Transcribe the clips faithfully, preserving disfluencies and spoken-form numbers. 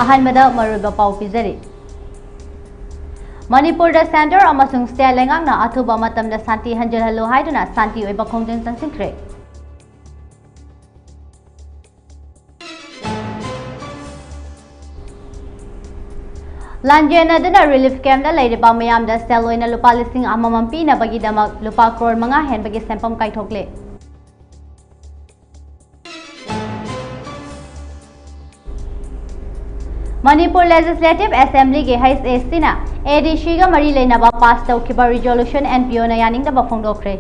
ꯑꯍꯥꯟꯕꯗ ꯃꯔꯨꯑꯣꯏꯕ ꯄꯥꯎ ꯄꯤꯖꯔꯤ꯫ ꯃꯅꯤꯄꯨꯔꯗ centre ꯑꯃꯁꯨꯡ state ꯂꯩꯉꯥꯛꯅ ꯑꯊꯨꯕ ꯃꯇꯝꯗ ꯁꯥꯟꯇꯤ ꯍꯟꯖꯤꯜꯍꯜꯂꯨ ꯍꯥꯏꯗꯨꯅ ꯁꯥꯟꯇꯤ ꯑꯣꯏꯕ ꯈꯣꯡꯖꯪ ꯆꯪꯁꯤꯟꯈ꯭ꯔꯦ꯫ ꯂꯥꯟꯖꯦꯟꯅꯗꯨꯅ relief campꯇ ꯂꯩꯔꯤꯕ ꯃꯤꯌꯥꯝꯗ ꯁꯦꯜ ꯑꯣꯏꯅ ꯂꯨꯄꯥ ꯂꯤꯁꯤꯡ ꯑꯃꯃꯝ ꯄꯤꯅꯕꯒꯤꯗꯃꯛ ꯂꯨꯄꯥ ꯀ꯭ꯔꯣꯔ ꯃꯉꯥ ꯍꯦꯟꯕꯒꯤ ꯁꯦꯟꯐꯝ ꯀꯥꯏꯊꯣꯛꯂꯦ꯫ ꯃꯅꯤꯄꯨꯔ Legislative Assemblyꯒꯤ HACꯅ ADCꯒ ꯃꯔꯤ ꯂꯩꯅꯕ pass ꯇꯧꯈꯤꯕ resolution NPOꯅ ꯌꯥꯅꯤꯡꯗꯕ ꯐꯣꯡꯗꯣꯛꯈ꯭ꯔꯦ꯫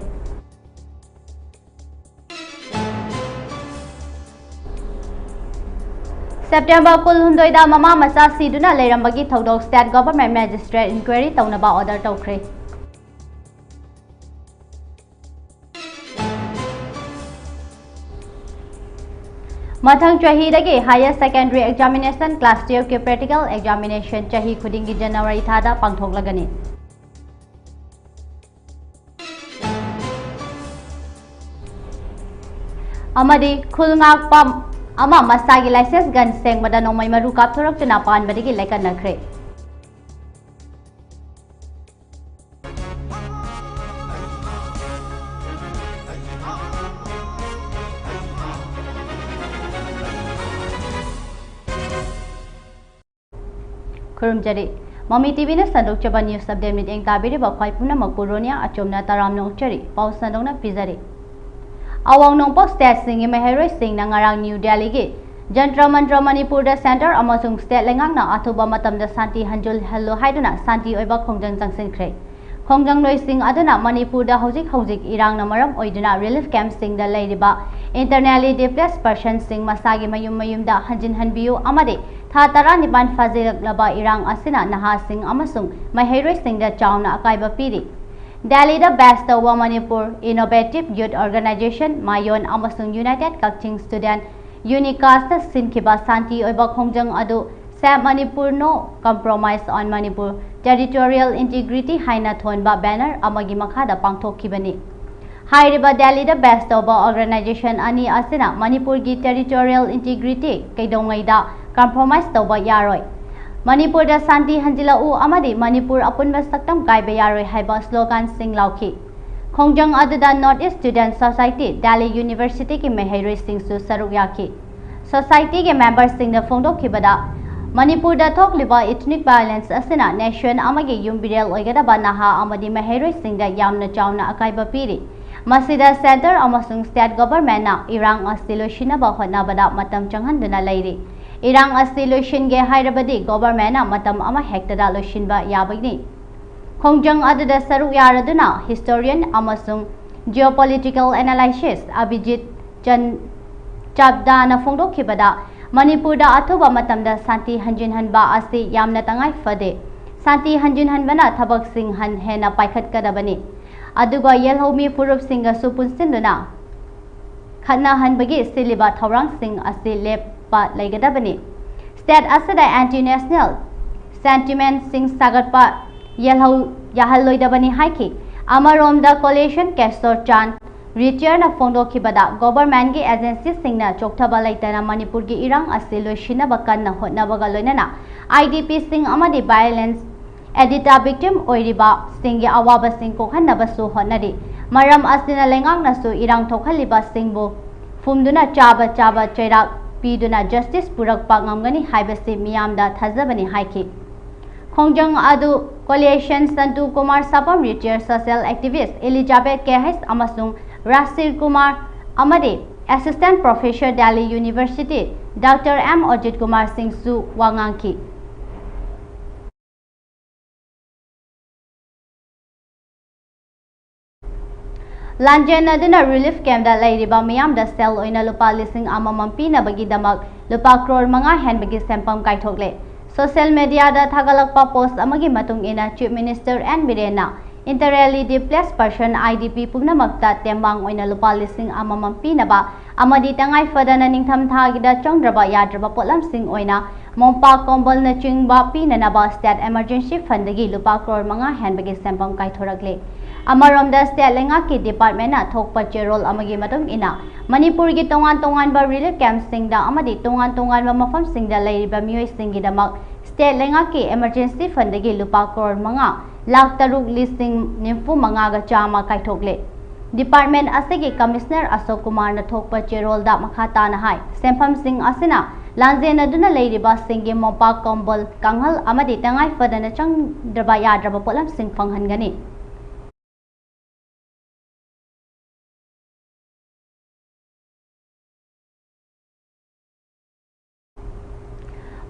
September ꯀꯨꯟꯍꯨꯝꯗꯣꯏꯗ ꯃꯃꯥ ꯃꯆꯥ ꯁꯤꯗꯨꯅ ꯂꯩꯔꯝꯕꯒꯤ ꯊꯧꯗꯣꯛ state government magistrate inquiry ꯇꯧꯅꯕ order ꯇꯧꯈ꯭ꯔꯦ꯫ ꯃꯊꯪ ꯆꯍꯤꯗꯒꯤ higher secondary examination class twelveꯀꯤ practical examination ꯆꯍꯤ ꯈꯨꯗꯤꯡꯒꯤ January ꯊꯥꯗ ꯄꯥꯡꯊꯣꯛꯂꯒꯅꯤ꯫ ꯑꯃꯗꯤ ꯈꯨꯜ ꯉꯥꯛꯄ ꯑꯃ ꯃꯁꯥꯒꯤ licence gun ꯁꯦꯡꯕꯗ ꯅꯣꯡꯃꯩ ꯃꯔꯨ ꯀꯥꯞꯊꯣꯔꯛꯇꯨꯅ ꯄꯥꯟꯕꯗꯒꯤ ꯂꯩꯀꯠꯅꯈ꯭ꯔꯦ꯫ ꯈꯨꯔꯨꯝꯖꯔꯤ꯫ ꯃꯃꯤ TVꯅ ꯁꯟꯗꯣꯛꯆꯕ news update ꯃꯤꯠꯌꯦꯡ ꯇꯥꯕꯤꯔꯤꯕ ꯈ꯭ꯋꯥꯏ ꯄꯨꯝꯅꯃꯛꯄꯨ ꯔꯣꯅꯤꯌꯥ ꯑꯆꯣꯝꯅ ꯇꯔꯥꯝꯅ ꯑꯣꯛꯆꯔꯤ꯫ ꯄꯥꯎ ꯁꯟꯗꯣꯛꯅ ꯄꯤꯖꯔꯤ꯫ ꯑꯋꯥꯡ ꯅꯣꯡꯄꯣꯛ stateꯁꯤꯡꯒꯤ ꯃꯍꯩꯔꯣꯏꯁꯤꯡꯅ ꯉꯔꯥꯡ ꯅ꯭ꯌꯨ ꯗꯦꯜꯂꯤꯒꯤ ꯖꯟꯇ꯭ꯔ ꯃꯟꯇ꯭ꯔ ꯃꯅꯤꯄꯨꯔꯗ centre ꯑꯃꯁꯨꯡ state ꯂꯩꯉꯥꯛꯅ ꯑꯊꯨꯕ ꯃꯇꯝꯗ ꯁꯥꯟꯇꯤ ꯍꯟꯖꯤꯜꯍꯜꯂꯨ ꯍꯥꯏꯗꯨꯅ ꯁꯥꯟꯇꯤ ꯑꯣꯏꯕ ꯈꯣꯡꯖꯪ ꯆꯪꯁꯤꯟꯈ꯭ꯔꯦ꯫ ꯈꯣꯡꯖꯪꯂꯣꯏꯁꯤꯡ ꯑꯗꯨꯅ ꯃꯅꯤꯄꯨꯔꯗ ꯍꯧꯖꯤꯛ ꯍꯧꯖꯤꯛ ꯏꯔꯥꯡꯅ ꯃꯔꯝ ꯑꯣꯏꯗꯨꯅ relief campꯁꯤꯡꯗ ꯂꯩꯔꯤꯕ internally displaced personꯁꯤꯡ ꯃꯁꯥꯒꯤ ꯃꯌꯨꯝ ꯃꯌꯨꯝꯗ ꯍꯟꯖꯤꯟꯍꯟꯕꯤꯌꯨ ꯑꯃꯗꯤ ꯊꯥ ꯇꯔꯥꯅꯤꯄꯥꯟ ꯐꯥꯖꯤꯜꯂꯛꯂꯕ ꯏꯔꯥꯡ ꯑꯁꯤꯅ ꯅꯍꯥꯁꯤꯡ ꯑꯃꯁꯨꯡ ꯃꯍꯩꯔꯣꯏꯁꯤꯡꯗ ꯆꯥꯎꯅ ꯑꯀꯥꯏꯕ ꯄꯤꯔꯤ꯫ ꯗꯦꯜꯂꯤꯗ base ꯇꯧꯕ Manipur Innovative Youth Organisation, ꯃꯥꯌꯣꯟ ꯑꯃꯁꯨꯡ United Kakching Student UNIKASꯅ ꯁꯤꯟꯈꯤꯕ ꯁꯥꯟꯇꯤ ꯑꯣꯏꯕ ꯈꯣꯡꯖꯪ ꯑꯗꯨ Save Manipur, No Compromise on Manipur Territorial Integrity ꯍꯥꯏꯅ ꯊꯣꯟꯕ banner ꯑꯃꯒꯤ ꯃꯈꯥꯗ ꯄꯥꯡꯊꯣꯛꯈꯤꯕꯅꯤ꯫ ꯍꯥꯏꯔꯤꯕ ꯗꯦꯜꯂꯤꯗ base ꯇꯧꯕ organisation ꯑꯅꯤ ꯑꯁꯤꯅ ꯃꯅꯤꯄꯨꯔꯒꯤ territorial integrity ꯀꯩꯗꯧꯉꯩꯗ ꯀꯝꯄ꯭ꯔꯣꯃꯥꯏꯁ ꯇꯧꯕ ꯌꯥꯔꯣꯏ꯫ ꯃꯅꯤꯄꯨꯔꯗ ꯁꯥꯟꯇꯤ ꯍꯟꯖꯤꯜꯂꯛꯎ ꯑꯃꯗꯤ ꯃꯅꯤꯄꯨꯔ ꯑꯄꯨꯟꯕ ꯁꯛꯇꯝ ꯀꯥꯏꯕ ꯌꯥꯔꯣꯏ ꯍꯥꯏꯕ ꯁ꯭ꯂꯣꯒꯥꯟꯁꯤꯡ ꯂꯥꯎꯈꯤ꯫ ꯈꯣꯡꯖꯪ ꯑꯗꯨꯗ North East Student Society, Delhi Universityꯒꯤ ꯃꯍꯩꯔꯣꯏꯁꯤꯡꯁꯨ ꯁꯔꯨꯛ ꯌꯥꯈꯤ꯫ ꯁꯣꯁꯥꯏꯇꯤꯒꯤ ꯃꯦꯝꯕꯔꯁꯤꯡꯅ ꯐꯣꯡꯗꯣꯛꯈꯤꯕꯗ, ꯃꯅꯤꯄꯨꯔꯗ ꯊꯣꯛꯂꯤꯕ ethnic violence ꯑꯁꯤꯅ nation ꯑꯃꯒꯤ ꯌꯨꯝꯕꯤꯔꯦꯜ ꯑꯣꯏꯒꯗꯕ ꯅꯍꯥ ꯑꯃꯗꯤ ꯃꯍꯩꯔꯣꯏꯁꯤꯡꯗ ꯌꯥꯝꯅ ꯆꯥꯎꯅ ꯑꯀꯥꯏꯕ ꯄꯤꯔꯤ꯫ ꯃꯁꯤꯗ centre ꯑꯃꯁꯨꯡ state governmentꯅ ꯏꯔꯥꯡ ꯑꯁꯤ ꯂꯣꯏꯁꯤꯟꯅꯕ ꯍꯣꯠꯅꯕꯗ ꯃꯇꯝ ꯆꯪꯍꯟꯗꯨꯅ ꯂꯩꯔꯤ꯫ ꯏꯔꯥꯡ ꯑꯁꯤ ꯂꯣꯏꯁꯤꯟꯒꯦ ꯍꯥꯏꯔꯕꯗꯤ governmentꯅ ꯃꯇꯝ ꯑꯃ ꯍꯦꯛꯇꯗ ꯂꯣꯏꯁꯤꯟꯕ ꯌꯥꯕꯅꯤ꯫ ꯈꯣꯡꯖꯪ ꯑꯗꯨꯗ ꯁꯔꯨꯛ ꯌꯥꯔꯗꯨꯅ historian ꯑꯃꯁꯨꯡ geopolitical analysis ꯑꯚꯤꯖꯤꯠ ꯆꯟ ꯆꯥꯞꯗꯥꯅ ꯐꯣꯡꯗꯣꯛꯈꯤꯕꯗ, ꯃꯅꯤꯄꯨꯔꯗ ꯑꯊꯨꯕ ꯃꯇꯝꯗ ꯁꯥꯟꯇꯤ ꯍꯟꯖꯤꯟꯍꯟꯕ ꯑꯁꯤ ꯌꯥꯝꯅ ꯇꯉꯥꯏ ꯐꯗꯦ꯫ ꯁꯥꯟꯇꯤ ꯍꯟꯖꯤꯟꯍꯟꯕꯅ ꯊꯕꯛꯁꯤꯡ ꯍꯟ ꯍꯦꯟꯅ ꯄꯥꯏꯈꯠꯀꯗꯕꯅꯤ, ꯑꯗꯨꯒ ꯌꯦꯜꯍꯧꯃꯤ ꯐꯨꯔꯨꯞꯁꯤꯡꯒꯁꯨ ꯄꯨꯟꯁꯤꯟꯗꯨꯅ ꯈꯠꯅꯍꯟꯕꯒꯤ ꯁꯤꯜꯂꯤꯕ ꯊꯧꯔꯥꯡꯁꯤꯡ ꯑꯁꯤ ꯂꯦꯞꯄ ꯂꯩꯒꯗꯕꯅꯤ꯫ State ꯑꯁꯤꯗ anti national sentimentꯁꯤꯡ ꯁꯥꯒꯠꯄ ꯌꯦꯜꯍꯧ-, ꯌꯥꯍꯜꯂꯣꯏꯗꯕꯅꯤ ꯍꯥꯏꯈꯤ꯫ ꯑꯃꯔꯣꯝꯗ Coalition Keshwar Chand Retireꯅ ꯐꯣꯡꯗꯣꯛꯈꯤꯕꯗ, governmentꯀꯤ agencyꯁꯤꯡꯅ ꯆꯣꯛꯊꯕ ꯂꯩꯇꯅ ꯃꯅꯤꯄꯨꯔꯒꯤ ꯏꯔꯥꯡ ꯑꯁꯤ ꯂꯣꯏꯁꯤꯟꯅꯕ ꯀꯟꯅ ꯍꯣꯠꯅꯕꯒ ꯂꯣꯏꯅꯅ IDPꯁꯤꯡ ꯑꯃꯗꯤ violence ꯑꯗꯤꯇ victim ꯑꯣꯏꯔꯤꯕꯁꯤꯡꯒꯤ ꯑꯋꯥꯕꯁꯤꯡ ꯀꯣꯛꯍꯟꯅꯕꯁꯨ ꯍꯣꯠꯅꯔꯤ꯫ ꯃꯔꯝ ꯑꯁꯤꯅ ꯂꯩꯉꯥꯛꯅꯁꯨ ꯏꯔꯥꯡ ꯊꯣꯛꯍꯜꯂꯤꯕꯁꯤꯡꯕꯨ ꯐꯨꯝꯗꯨꯅ ꯆꯥꯕ ꯆꯥꯕ ꯆꯩꯔꯥꯛ ꯄꯤꯗꯨꯅ justice ꯄꯨꯔꯛꯄ ꯉꯝꯒꯅꯤ ꯍꯥꯏꯕꯁꯤ ꯃꯤꯌꯥꯝꯗ ꯊꯥꯖꯕꯅꯤ ꯍꯥꯏꯈꯤ꯫ ꯈꯣꯡꯖꯪ ꯑꯗꯨ Coalition Santu Kumar Sapam, retired social activist Elizabeth K H ꯑꯃꯁꯨꯡ Rashir Kumar ꯑꯃꯗꯤ Assistant Professor Delhi University Doctor M Ajit Kumar ꯁꯤꯡꯁꯨ ꯋꯥ ꯉꯥꯡꯈꯤ꯫ ꯂꯥꯟꯖꯦꯟꯅꯗꯨꯅ relief campꯇ ꯂꯩꯔꯤꯕ ꯃꯤꯌꯥꯝꯗ ꯁꯦꯜ ꯑꯣꯏꯅ ꯂꯨꯄꯥ ꯂꯤꯁꯤꯡ ꯑꯃꯃꯝ ꯄꯤꯅꯕꯒꯤꯗꯃꯛ ꯂꯨꯄꯥ ꯀ꯭ꯔꯣꯔ ꯃꯉꯥ ꯍꯦꯟꯕꯒꯤ ꯁꯦꯟꯐꯝ ꯀꯥꯏꯊꯣꯛꯂꯦ꯫ Social mediaꯗ ꯊꯥꯒꯠꯂꯛꯄ post ꯑꯃꯒꯤ ꯃꯇꯨꯡ ꯏꯟꯅ, Chief Minister N ꯕꯤꯔꯦꯟꯅ inter-ally displaced person, IDP, ꯄꯨꯝꯅꯃꯛꯇ ꯇꯦꯡꯕꯥꯡ ꯑꯣꯏꯅ ꯂꯨꯄꯥ ꯂꯤꯁꯤꯡ ꯑꯃꯃꯝ ꯄꯤꯅꯕ ꯑꯃꯗꯤ ꯇꯉꯥꯏ ꯐꯗꯅ ꯅꯤꯡꯊꯝ ꯊꯥꯒꯤꯗ ꯆꯪꯗ꯭ꯔꯕ ꯌꯥꯗ꯭ꯔꯕ ꯄꯣꯠꯂꯝꯁꯤꯡ ꯑꯣꯏꯅ ꯃꯣꯝꯄꯥꯛ ꯀꯣꯝꯕꯜꯅꯆꯤꯡꯕ ꯄꯤꯅꯅꯕ State Emergency Fundꯗꯒꯤ ꯂꯨꯄꯥ ꯀ꯭ꯔꯣꯔ ꯃꯉꯥ ꯍꯦꯟꯕꯒꯤ ꯁꯦꯟꯐꯝ ꯀꯥꯏꯊꯣꯔꯛꯂꯦ꯫ ꯑꯃꯔꯣꯝꯗ, state ꯂꯩꯉꯥꯛꯀꯤ department ꯅ ꯊꯣꯛꯄ ꯆꯦꯔꯣꯜ ꯑꯃꯒꯤ ꯃꯇꯨꯡ ꯏꯟꯅ, ꯃꯅꯤꯄꯨꯔꯒꯤ ꯇꯣꯉꯥꯟ ꯇꯣꯉꯥꯟꯕ relief camp ꯁꯤꯡꯗ ꯑꯃꯗꯤ ꯇꯣꯉꯥꯟ ꯇꯣꯉꯥꯟꯕ ꯃꯐꯝꯁꯤꯡꯗ ꯂꯩꯔꯤꯕ ꯃꯤꯑꯣꯏꯁꯤꯡꯒꯤꯗꯃꯛ state ꯂꯩꯉꯥꯛꯀꯤ emergency fund ꯗꯒꯤ ꯂꯨꯄꯥ ꯀ꯭ꯔꯣꯔ ꯃꯉꯥ ꯂꯥꯈ ꯇꯔꯨꯛ ꯂꯤꯁꯤꯡ ꯅꯤꯐꯨ ꯃꯉꯥꯒ ꯆꯥꯝꯃ ꯀꯥꯏꯊꯣꯛꯂꯦ꯫ Department ꯑꯁꯤꯒꯤ Commissioner ꯑꯁꯣꯛ ꯀꯨꯃꯥꯔꯅ ꯊꯣꯛꯄ ꯆꯦꯔꯣꯜꯗ ꯃꯈꯥ ꯇꯥꯅ ꯍꯥꯏ, ꯁꯦꯟꯐꯝꯁꯤꯡ ꯑꯁꯤꯅ ꯂꯥꯟꯖꯦꯟꯅꯗꯨꯅ ꯂꯩꯔꯤꯕꯁꯤꯡꯒꯤ ꯃꯣꯝꯄꯥꯛ ꯀꯝꯕꯜ, ꯀꯥꯡꯍꯜ ꯑꯃꯗꯤ ꯇꯉꯥꯏ ꯐꯗꯅ ꯆꯪꯗ꯭ꯔꯕ ꯌꯥꯗ꯭ꯔꯕ ꯄꯣꯠꯂꯝꯁꯤꯡ ꯐꯪꯍꯟꯒꯅꯤ꯫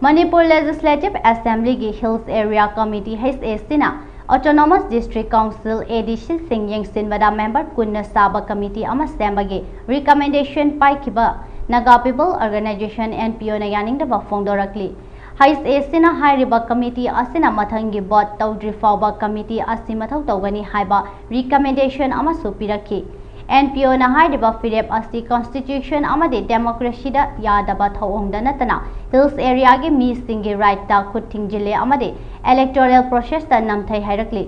Manipur Legislative Assembly ꯒꯤ Hills Area Committee, H A C ꯅ Autonomous District Council, A D C ꯁꯤꯡ ꯌꯦꯡꯁꯤꯟꯕꯗ member ꯀꯨꯟꯅ ꯁꯥꯕ committee ꯑꯃ ꯁꯦꯝꯕꯒꯤ recommendation ꯄꯥꯏꯈꯤꯕ Naga People Organization, N P O ꯅ ꯌꯥꯅꯤꯡꯗꯕ ꯐꯣꯡꯗꯣꯔꯛꯂꯤ꯫ H A C ꯅ ꯍꯥꯏꯔꯤꯕ committee ꯑꯁꯤꯅ ꯃꯊꯪꯒꯤ vote ꯇꯧꯗ꯭ꯔꯤ ꯐꯥꯎꯕ committee ꯑꯁꯤ ꯃꯊꯧ ꯇꯧꯒꯅꯤ ꯍꯥꯏꯕ recommendation ꯑꯃꯁꯨ ꯄꯤꯔꯛꯈꯤ꯫ N P O ꯅ ꯍꯥꯏꯔꯤꯕ ꯐꯤꯔꯦꯞ ꯑꯁꯤ constitution ꯑꯃꯗꯤ democracy ꯗ ꯌꯥꯗꯕ ꯊꯧꯑꯣꯡꯗ ꯅꯠꯇꯅ Hills Area ꯒꯤ ꯃꯤꯁꯤꯡꯒꯤ right ꯇ ꯈꯨꯠ ꯊꯤꯡꯖꯤꯜꯂꯦ ꯑꯃꯗꯤ electoral process ꯇ ꯅꯝꯊꯩ ꯍꯥꯏꯔꯛꯂꯤ꯫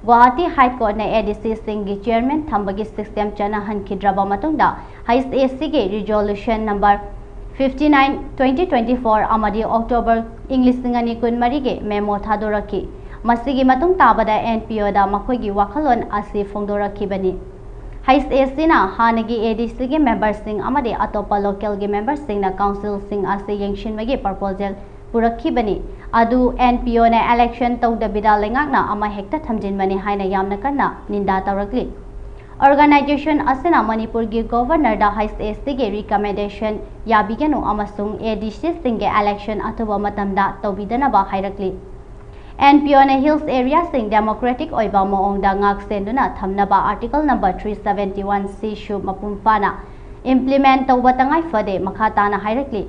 ꯒꯨꯋꯥꯍꯥꯇꯤ High Court ꯅ A D C ꯁꯤꯡꯒꯤ chairman ꯊꯝꯕꯒꯤ system ꯆꯠꯅꯍꯟꯈꯤꯗ꯭ꯔꯕ ꯃꯇꯨꯡꯗ, H A C ꯒꯤ resolution number fifty nine twenty twenty four ꯑꯃꯗꯤ October ꯏꯪ ꯂꯤꯁꯤꯡ ꯑꯅꯤ ꯀꯨꯟꯃꯔꯤꯒꯤ memo ꯊꯥꯗꯣꯔꯛꯈꯤ꯫ ꯃꯁꯤꯒꯤ ꯃꯇꯨꯡ ꯇꯥꯕꯗ N P O ꯗ ꯃꯈꯣꯏꯒꯤ ꯋꯥꯈꯜꯂꯣꯟ ꯑꯁꯤ ꯐꯣꯡꯗꯣꯔꯛꯈꯤꯕꯅꯤ꯫ H A C ꯅ ꯍꯥꯟꯅꯒꯤ A D C ꯒꯤ member ꯁꯤꯡ ꯑꯃꯗꯤ ꯑꯇꯣꯞꯄ local ꯒꯤ member ꯁꯤꯡꯅ council ꯁꯤꯡ ꯑꯁꯤ ꯌꯦꯡꯁꯤꯟꯕꯒꯤ proposal ꯄꯨꯔꯛꯈꯤꯕꯅꯤ꯫ ꯑꯗꯨ N P O ꯅ election ꯇꯧꯗꯕꯤꯗ ꯂꯩꯉꯥꯛꯅ ꯑꯃ ꯍꯦꯛꯇ ꯊꯝꯖꯤꯟꯕꯅꯤ ꯍꯥꯏꯅ ꯌꯥꯝꯅ ꯀꯟꯅ ꯅꯤꯟꯗꯥ ꯇꯧꯔꯛꯂꯤ꯫ Organization ꯑꯁꯤꯅ ꯃꯅꯤꯄꯨꯔꯒꯤ Governor the H A C ꯒꯤ recommendation ꯌꯥꯕꯤꯒꯅꯨ ꯑꯃꯁꯨꯡ A D C ꯁꯤꯡꯒꯤ election ꯑꯊꯨꯕ ꯃꯇꯝꯗ ꯇꯧꯕꯤꯗꯅꯕ ꯍꯥꯏꯔꯛꯂꯤ꯫ N P O ꯅ Hills Area ꯁꯤꯡ democratic ꯑꯣꯏꯕ ꯃꯑꯣꯡꯗ ꯉꯥꯛꯁꯦꯟꯗꯨꯅ ꯊꯝꯅꯕ Article number three seventy one C ꯁꯨ ꯃꯄꯨꯡ ꯐꯥꯅ implement ꯇꯧꯕ ꯇꯉꯥꯏ ꯐꯗꯦ ꯃꯈꯥ ꯇꯥꯅ ꯍꯥꯏꯔꯛꯂꯤ꯫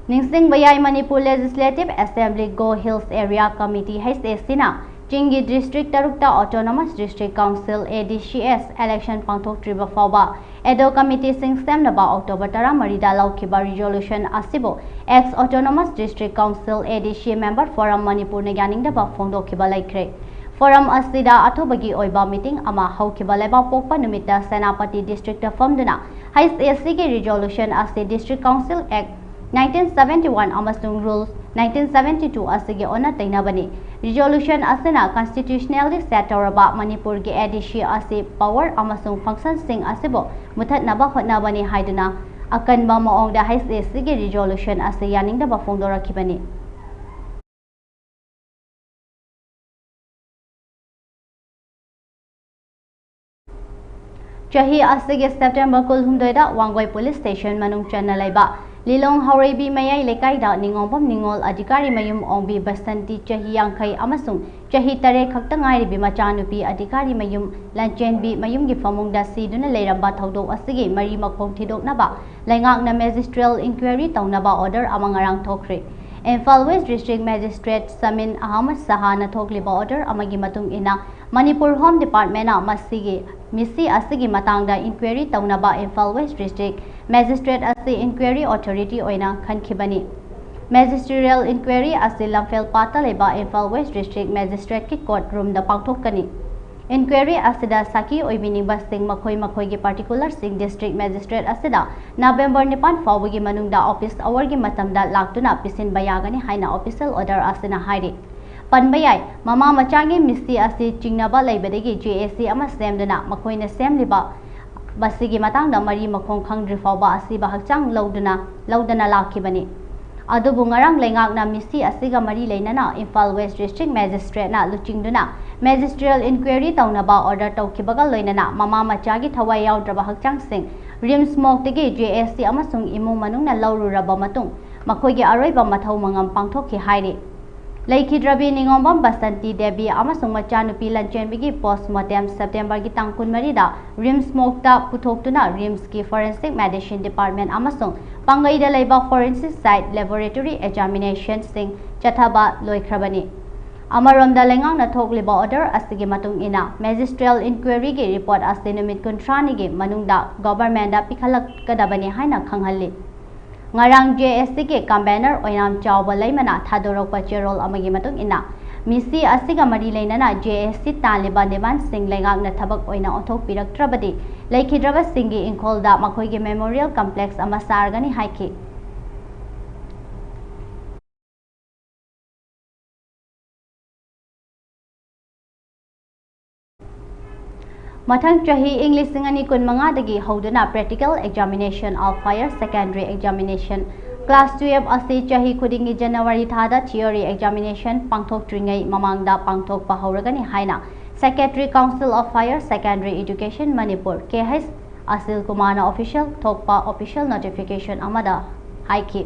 ꯅꯤꯡꯁꯤꯡꯕ ꯌꯥꯏ, Manipur Legislative Assembly Go Hills Area Committee, H A C ꯅ ꯆꯤꯡꯒꯤ district ꯇꯔꯨꯛꯇ Autonomous District Council, A D Cs, election ꯄꯥꯡꯊꯣꯛꯇ꯭ꯔꯤꯕ ꯐꯥꯎꯕ ad hoc committee ꯁꯤꯡ ꯁꯦꯝꯅꯕ October ꯇꯔꯥꯃꯔꯤꯗ ꯂꯧꯈꯤꯕ resolution ꯑꯁꯤꯕꯨ ex Autonomous District Council, A D C, Member Forum Manipur ꯅ ꯌꯥꯅꯤꯡꯗꯕ ꯐꯣꯡꯗꯣꯛꯈꯤꯕ ꯂꯩꯈ꯭ꯔꯦ꯫ ꯐꯣꯔꯝ ꯑꯁꯤꯗ ꯑꯊꯨꯕꯒꯤ ꯑꯣꯏꯕ ꯃꯤꯇꯤꯡ ꯑꯃ ꯍꯧꯈꯤꯕ ꯂꯩꯕꯥꯛꯄꯣꯛꯄ ꯅꯨꯃꯤꯠꯇ ꯁꯦꯅꯥꯄꯇꯤ ꯗꯤꯁꯇ꯭ꯔꯤꯛꯇ ꯐꯝꯗꯨꯅ H A C ꯒꯤ ꯔꯤꯖꯣꯂꯨꯁꯟ ꯑꯁꯤ District Council Act nineteen seventy one ꯑꯃꯁꯨꯡ Rules nineteen seventy two ꯑꯁꯤꯒꯤ ꯑꯣꯟꯅ ꯇꯩꯅꯕꯅꯤ꯫ ꯔꯤꯖꯣꯂꯨꯁꯟ ꯑꯁꯤꯅ constitutionally set ꯇꯧꯔꯕ ꯃꯅꯤꯄꯨꯔꯒꯤ A D C ꯑꯁꯤ power ꯑꯃꯁꯨꯡ functionꯁꯤꯡ ꯑꯁꯤꯕꯨ ꯃꯨꯊꯠꯅꯕ ꯍꯣꯠꯅꯕꯅꯤ ꯍꯥꯏꯗꯨꯅ ꯑꯀꯟꯕ ꯃꯑꯣꯡꯗ H A C ꯒꯤ ꯔꯤꯖꯣꯂꯨꯁꯟ ꯑꯁꯤ ꯌꯥꯅꯤꯡꯗꯕ ꯐꯣꯡꯗꯣꯔꯛꯈꯤꯕꯅꯤ꯫ ꯆꯍꯤ ꯑꯁꯤꯒꯤ ꯁꯦꯞꯇꯦꯝꯕꯔ ꯀꯨꯟꯍꯨꯝꯗꯣꯏꯗ ꯋꯥꯡꯒꯣꯏ ꯄꯨꯂꯤꯁ ꯁ꯭ꯇꯦꯁꯟ ꯃꯅꯨꯡ ꯆꯟꯅ ꯂꯩꯕ ꯂꯤꯂꯣꯡ ꯍꯥꯎꯔꯩꯕꯤ ꯃꯌꯥꯏ ꯂꯩꯀꯥꯏꯗ ꯅꯤꯉꯣꯝꯕꯝ ꯅꯤꯉꯣꯜ ꯑꯙꯤꯀꯥꯔꯤ ꯃꯌꯨꯝ ꯑꯣꯡꯕꯤ ꯕꯁꯟꯇꯤ ꯆꯍꯤ ꯌꯥꯡꯈꯩ ꯑꯃꯁꯨꯡ ꯆꯍꯤ ꯇꯔꯦꯠ ꯈꯛꯇ ꯉꯥꯏꯔꯤꯕꯤ ꯃꯆꯥꯅꯨꯄꯤ ꯑꯙꯤꯀꯥꯔꯤ ꯃꯌꯨꯝ ꯂꯟꯆꯦꯟꯕꯤ ꯃꯌꯨꯝꯒꯤ ꯐꯃꯨꯡꯗ ꯁꯤꯗꯨꯅ ꯂꯩꯔꯝꯕ ꯊꯧꯗꯣꯛ ꯑꯁꯤꯒꯤ ꯃꯔꯤ ꯃꯈꯣꯡ ꯊꯤꯗꯣꯛꯅꯕ ꯂꯩꯉꯥꯛꯅ ꯃꯦꯖꯤꯁꯇ꯭ꯔꯤꯌꯦꯜ ꯏꯟꯀ꯭ꯋꯥꯏꯔꯤ ꯇꯧꯅꯕ ꯑꯣꯔꯗꯔ ꯑꯃ ꯉꯔꯥꯡ ꯊꯣꯛꯈ꯭ꯔꯦ꯫ Imphal west district magistrate ꯁꯃꯤꯟ Ahmad ꯁꯍꯥꯅ ꯊꯣꯛꯂꯤꯕ ꯑꯣꯔꯗꯔ ꯑꯃꯒꯤ ꯃꯇꯨꯡ ꯏꯟꯅ ꯃꯅꯤꯄꯨꯔ ꯍꯣꯝ ꯗꯤꯄꯥꯔꯠꯃꯦꯟꯅ ꯃꯁꯤꯒꯤ ꯃꯤꯁꯤ ꯑꯁꯤꯒꯤ ꯃꯇꯥꯡꯗ ꯏꯟꯀ꯭ꯋꯥꯏꯔꯤ ꯇꯧꯅꯕ ꯏꯝꯐꯥꯜ ꯋꯦꯁ ꯗꯤꯁꯇ꯭ꯔꯤꯛ ꯃꯦꯖꯤꯁꯇ꯭ꯔꯦꯠ ꯑꯁꯤ ꯏꯟꯀ꯭ꯋꯥꯏꯔꯤ ꯑꯣꯊꯣꯔꯤꯇꯤ ꯑꯣꯏꯅ ꯈꯟꯈꯤꯕꯅꯤ꯫ ꯃꯦꯖꯤꯁꯇ꯭ꯔꯤꯌꯦꯜ ꯏꯟꯀ꯭ꯋꯥꯏꯔꯤ ꯑꯁꯤ ꯂꯝꯐꯦꯜ ꯄꯥꯠꯇ ꯂꯩꯕ ꯏꯝꯐꯥꯜ ꯋꯦꯁ ꯗꯤꯁꯇ꯭ꯔꯤꯛ ꯃꯦꯖꯤꯁꯇ꯭ꯔꯦꯠꯀꯤ ꯀꯣꯔꯠ ꯔꯨꯝꯗ ꯄꯥꯡꯊꯣꯛꯀꯅꯤ꯫ ꯏꯟꯀ꯭ꯋꯥꯏꯔꯤ ꯑꯁꯤꯗ ꯁꯥꯈꯤ ꯑꯣꯏꯕꯤꯅꯤꯡꯕꯁꯤꯡ ꯃꯈꯣꯏ ꯃꯈꯣꯏꯒꯤ ꯄꯥꯔꯇꯤꯀꯨꯂꯔꯁꯤꯡ ꯗꯤꯁꯇ꯭ꯔꯤꯛ ꯃꯦꯖꯤꯁꯇ꯭ꯔꯦꯠ ꯑꯁꯤꯗ ꯅꯕꯦꯝꯕꯔ ꯅꯤꯄꯥꯟ ꯐꯥꯎꯕꯒꯤ ꯃꯅꯨꯡꯗ ꯑꯣꯐꯤꯁ ꯑꯋꯥꯔꯒꯤ ꯃꯇꯝꯗ ꯂꯥꯛꯇꯨꯅ ꯄꯤꯁꯤꯟꯕ ꯌꯥꯒꯅꯤ ꯍꯥꯏꯅ ꯑꯣꯐꯤꯁꯤꯌꯦꯜ ꯑꯣꯔꯗꯔ ꯑꯁꯤꯅ ꯍꯥꯏꯔꯤ꯫ ꯄꯟꯕ ꯌꯥꯏ, ꯃꯃꯥ ꯃꯆꯥꯒꯤ ꯃꯤꯁꯤ ꯑꯁꯤ ꯆꯤꯡꯅꯕ ꯂꯩꯕꯗꯒꯤ J A C ꯑꯃ ꯁꯦꯝꯗꯨꯅ ꯃꯈꯣꯏꯅ ꯁꯦꯝꯂꯤꯕ ꯃꯁꯤꯒꯤ ꯃꯇꯥꯡꯗ ꯃꯔꯤ ꯃꯈꯣꯡ ꯈꯪꯗ꯭ꯔꯤ ꯐꯥꯎꯕ ꯑꯁꯤꯕ ꯍꯛꯆꯥꯡ ꯂꯧꯗꯨꯅ, ꯂꯧꯗꯅ ꯂꯥꯛꯈꯤꯕꯅꯤ꯫ ꯑꯗꯨꯕꯨ ꯉꯔꯥꯡ ꯂꯩꯉꯥꯛꯅ ꯃꯤꯁꯤ ꯑꯁꯤꯒ ꯃꯔꯤ ꯂꯩꯅꯅ ꯏꯝꯐꯥꯜ ꯋꯦꯁ ꯗꯤꯁꯇ꯭ꯔꯤꯛ ꯃꯦꯖꯤꯁꯇ꯭ꯔꯦꯠꯅ ꯂꯨꯆꯤꯡꯗꯨꯅ ꯃꯦꯖꯤꯁꯇ꯭ꯔꯤꯌꯦꯜ ꯏꯟꯀ꯭ꯋꯥꯏꯔꯤ ꯇꯧꯅꯕ ꯑꯣꯔꯗꯔ ꯇꯧꯈꯤꯕꯒ ꯂꯣꯏꯅꯅ ꯃꯃꯥ ꯃꯆꯥꯒꯤ ꯊꯋꯥꯏ ꯌꯥꯎꯗ꯭ꯔꯕ ꯍꯛꯆꯥꯡꯁꯤꯡ ꯔꯤꯝꯁ ꯃꯣꯛꯇꯒꯤ J A C ꯑꯃꯁꯨꯡ ꯏꯃꯨꯡ ꯃꯅꯨꯡꯅ ꯂꯧꯔꯨꯔꯕ ꯃꯇꯨꯡ ꯃꯈꯣꯏꯒꯤ ꯑꯔꯣꯏꯕ ꯃꯊꯧ ꯃꯉꯝ ꯄꯥꯡꯊꯣꯛꯈꯤ ꯍꯥꯏꯔꯤ꯫ ꯂꯩꯈꯤꯗ꯭ꯔꯕꯤ ꯅꯤꯉꯣꯝꯕꯝ ꯕꯁꯟꯇꯤ ꯗꯦꯕꯤ ꯑꯃꯁꯨꯡ ꯃꯆꯥꯅꯨꯄꯤ ꯂꯟꯆꯦꯟꯕꯤꯒꯤ ꯄꯣꯁꯃꯣꯔꯇꯦꯝ ꯁꯦꯞꯇꯦꯝꯕꯔꯒꯤ ꯇꯥꯡ ꯀꯨꯟꯃꯔꯤꯗ ꯔꯤꯝꯁ ꯃꯣꯛꯇ ꯄꯨꯊꯣꯛꯇꯨꯅ ꯔꯤꯝꯁꯀꯤ ꯐꯣꯔꯦꯟꯁꯤꯛ ꯃꯦꯗꯤꯁꯤꯟ ꯗꯤꯄꯥꯔꯠꯃꯦꯟ ꯑꯃꯁꯨꯡ ꯄꯥꯡꯒꯩꯗ ꯂꯩꯕ ꯐꯣꯔꯦꯟꯁꯤꯛ ꯁꯥꯏꯠ ꯂꯦꯕꯣꯔꯦꯇꯣꯔꯤ ꯑꯦꯛꯖꯥꯃꯤꯅꯦꯁꯟꯁꯤꯡ ꯆꯠꯊꯕ ꯂꯣꯏꯈ꯭ꯔꯕꯅꯤ꯫ ꯑꯃꯔꯣꯝꯗ ꯂꯩꯉꯥꯛꯅ ꯊꯣꯛꯂꯤꯕ ꯑꯣꯔꯗꯔ ꯑꯁꯤꯒꯤ ꯃꯇꯨꯡ ꯏꯟꯅ ꯃꯦꯖꯤꯁꯇ꯭ꯔꯤꯌꯦꯜ ꯏꯟꯀ꯭ꯋꯥꯏꯔꯤꯒꯤ ꯔꯤꯄꯣꯔꯠ ꯑꯁꯤ ꯅꯨꯃꯤꯠ ꯀꯨꯟꯊ꯭ꯔꯥꯅꯤꯒꯤ ꯃꯅꯨꯡꯗ ꯒꯣꯚꯔꯟꯃꯦꯟꯗ ꯄꯤꯈꯠꯂꯛꯀꯗꯕꯅꯤ ꯍꯥꯏꯅ ꯈꯪꯍꯜꯂꯤ꯫ ꯉꯔꯥꯡ J A C ꯒꯤ ꯀꯟꯚꯦꯅꯔ ꯑꯣꯏꯅꯥꯝ ꯆꯥꯎꯕ ꯂꯩꯃꯅ ꯊꯥꯗꯣꯔꯛꯄ ꯆꯦꯔꯣꯜ ꯑꯃꯒꯤ ꯃꯇꯨꯡ ꯏꯟꯅ, ꯃꯤꯁꯤ ꯑꯁꯤꯒ ꯃꯔꯤ ꯂꯩꯅꯅ ꯖꯦ ꯑꯦꯁ ꯁꯤ ꯇꯥꯜꯂꯤꯕ ꯗꯤꯃꯥꯟꯁꯤꯡ ꯂꯩꯉꯥꯛꯅ ꯊꯕꯛ ꯑꯣꯏꯅ ꯑꯣꯟꯊꯣꯛꯄꯤꯔꯛꯇ꯭ꯔꯕꯗꯤ ꯂꯩꯈꯤꯗ꯭ꯔꯕꯁꯤꯡꯒꯤ ꯏꯪꯈꯣꯜꯗ ꯃꯈꯣꯏꯒꯤ ꯃꯦꯃꯣꯔꯤꯌꯦꯜ ꯀꯝꯄ꯭ꯂꯦꯛꯁ ꯑꯃ ꯁꯥꯔꯒꯅꯤ ꯍꯥꯏꯈꯤ꯫ ꯃꯊꯪ ꯆꯍꯤ ꯏꯪ ꯂꯤꯁꯤꯡ ꯑꯅꯤ ꯀꯨꯟꯃꯉꯥꯗꯒꯤ ꯍꯧꯗꯨꯅ Practical Examination of Higher Secondary Examination Class twelve ꯑꯁꯤ ꯆꯍꯤ ꯈꯨꯗꯤꯡꯒꯤ ꯖꯅꯋꯥꯔꯤ ꯊꯥꯗ theory examination ꯄꯥꯡꯊꯣꯛꯇ꯭ꯔꯤꯉꯩ ꯃꯃꯥꯡꯗ ꯄꯥꯡꯊꯣꯛꯄ ꯍꯧꯔꯒꯅꯤ ꯍꯥꯏꯅ Secretary Council of Higher Secondary Education Manipur, K H ꯑꯁꯤꯜ ꯀꯨꯃꯥꯔꯅ official ꯊꯣꯛꯄ official notification ꯑꯃꯗ ꯍꯥꯏꯈꯤ꯫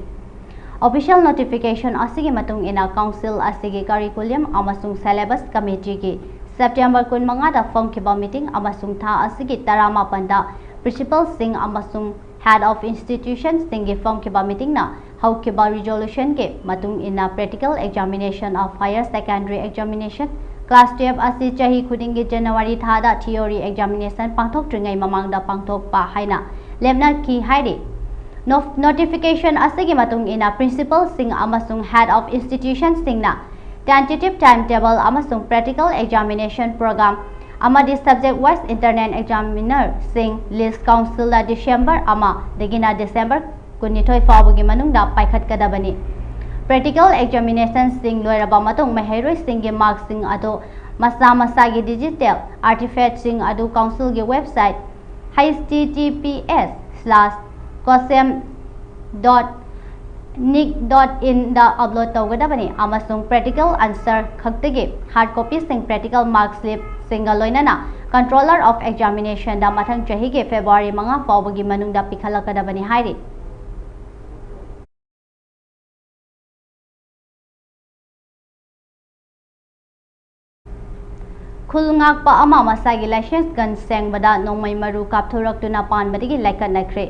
Official notification ꯑꯁꯤꯒꯤ ꯃꯇꯨꯡ ꯏꯟꯅ council ꯑꯁꯤꯒꯤ curriculum ꯑꯃꯁꯨꯡ syllabus committeeꯒꯤ September ꯀꯨꯟꯃꯉꯥꯗ ꯐꯝꯈꯤꯕ meeting ꯑꯃꯁꯨꯡ ꯊꯥ ꯑꯁꯤꯒꯤ ꯇꯔꯥꯃꯥꯄꯟꯗ principalꯁꯤꯡ ꯑꯃꯁꯨꯡ head of institutionꯁꯤꯡꯒꯤ ꯐꯝꯈꯤꯕ meetingꯅ ꯍꯧꯈꯤꯕ resolutionꯒꯤ ꯃꯇꯨꯡ ꯏꯟꯅ Practical Examination of Higher Secondary Examination Class twelve ꯑꯁꯤ ꯆꯍꯤ ꯈꯨꯗꯤꯡꯒꯤ ꯖꯅꯋꯥꯔꯤ ꯊꯥꯗ theory examination ꯄꯥꯡꯊꯣꯛꯇ꯭ꯔꯤꯉꯩ ꯃꯃꯥꯡꯗ ꯄꯥꯡꯊꯣꯛꯄ ꯍꯥꯏꯅ ꯂꯦꯞꯅꯈꯤ ꯍꯥꯏꯔꯤ꯫ ꯅꯣ-, notification ꯑꯁꯤꯒꯤ ꯃꯇꯨꯡ ꯏꯟꯅ principalꯁꯤꯡ ꯑꯃꯁꯨꯡ head of institutionꯁꯤꯡꯅ tentative timetable ꯑꯃꯁꯨꯡ practical examination program ꯑꯃꯗꯤ subject wise internal examinerꯁꯤꯡ list councilꯗ December ꯑꯃꯗꯒꯤꯅ December ꯀꯨꯟꯅꯤꯊꯣꯏ ꯐꯥꯎꯕꯒꯤ ꯃꯅꯨꯡꯗ ꯄꯥꯏꯈꯠꯀꯗꯕꯅꯤ꯫ Practical examinationꯁꯤꯡ ꯂꯣꯏꯔꯕ ꯃꯇꯨꯡ ꯃꯍꯩꯔꯣꯏꯁꯤꯡꯒꯤ markꯁꯤꯡ ꯑꯗꯨ ꯃꯁꯥ ꯃꯁꯥꯒꯤ digital artifactꯁꯤꯡ ꯑꯗꯨ councilꯒꯤ website H T T P S slash cosem dot nic dot inꯗ upload ꯇꯧꯒꯗꯕꯅꯤ ꯑꯃꯁꯨꯡ practical answer ꯈꯛꯇꯒꯤ hard copyꯁꯤꯡ practical mark slipꯁꯤꯡꯒ ꯂꯣꯏꯅꯅ Controller of Examinationꯗ ꯃꯊꯪ ꯆꯍꯤꯒꯤ February ꯃꯉꯥ ꯐꯥꯎꯕꯒꯤ ꯃꯅꯨꯡꯗ ꯄꯤꯈꯠꯂꯛꯀꯗꯕꯅꯤ ꯍꯥꯏꯔꯤ꯫ ꯈꯨꯜ ꯉꯥꯛꯄ ꯑꯃ ꯃꯁꯥꯒꯤ licensed gun ꯁꯦꯡꯕꯗ ꯅꯣꯡꯃꯩ ꯃꯔꯨ ꯀꯥꯞꯊꯣꯔꯛꯇꯨꯅ ꯄꯥꯟꯕꯗꯒꯤ ꯂꯥꯏꯀꯠꯅꯈ꯭ꯔꯦ꯫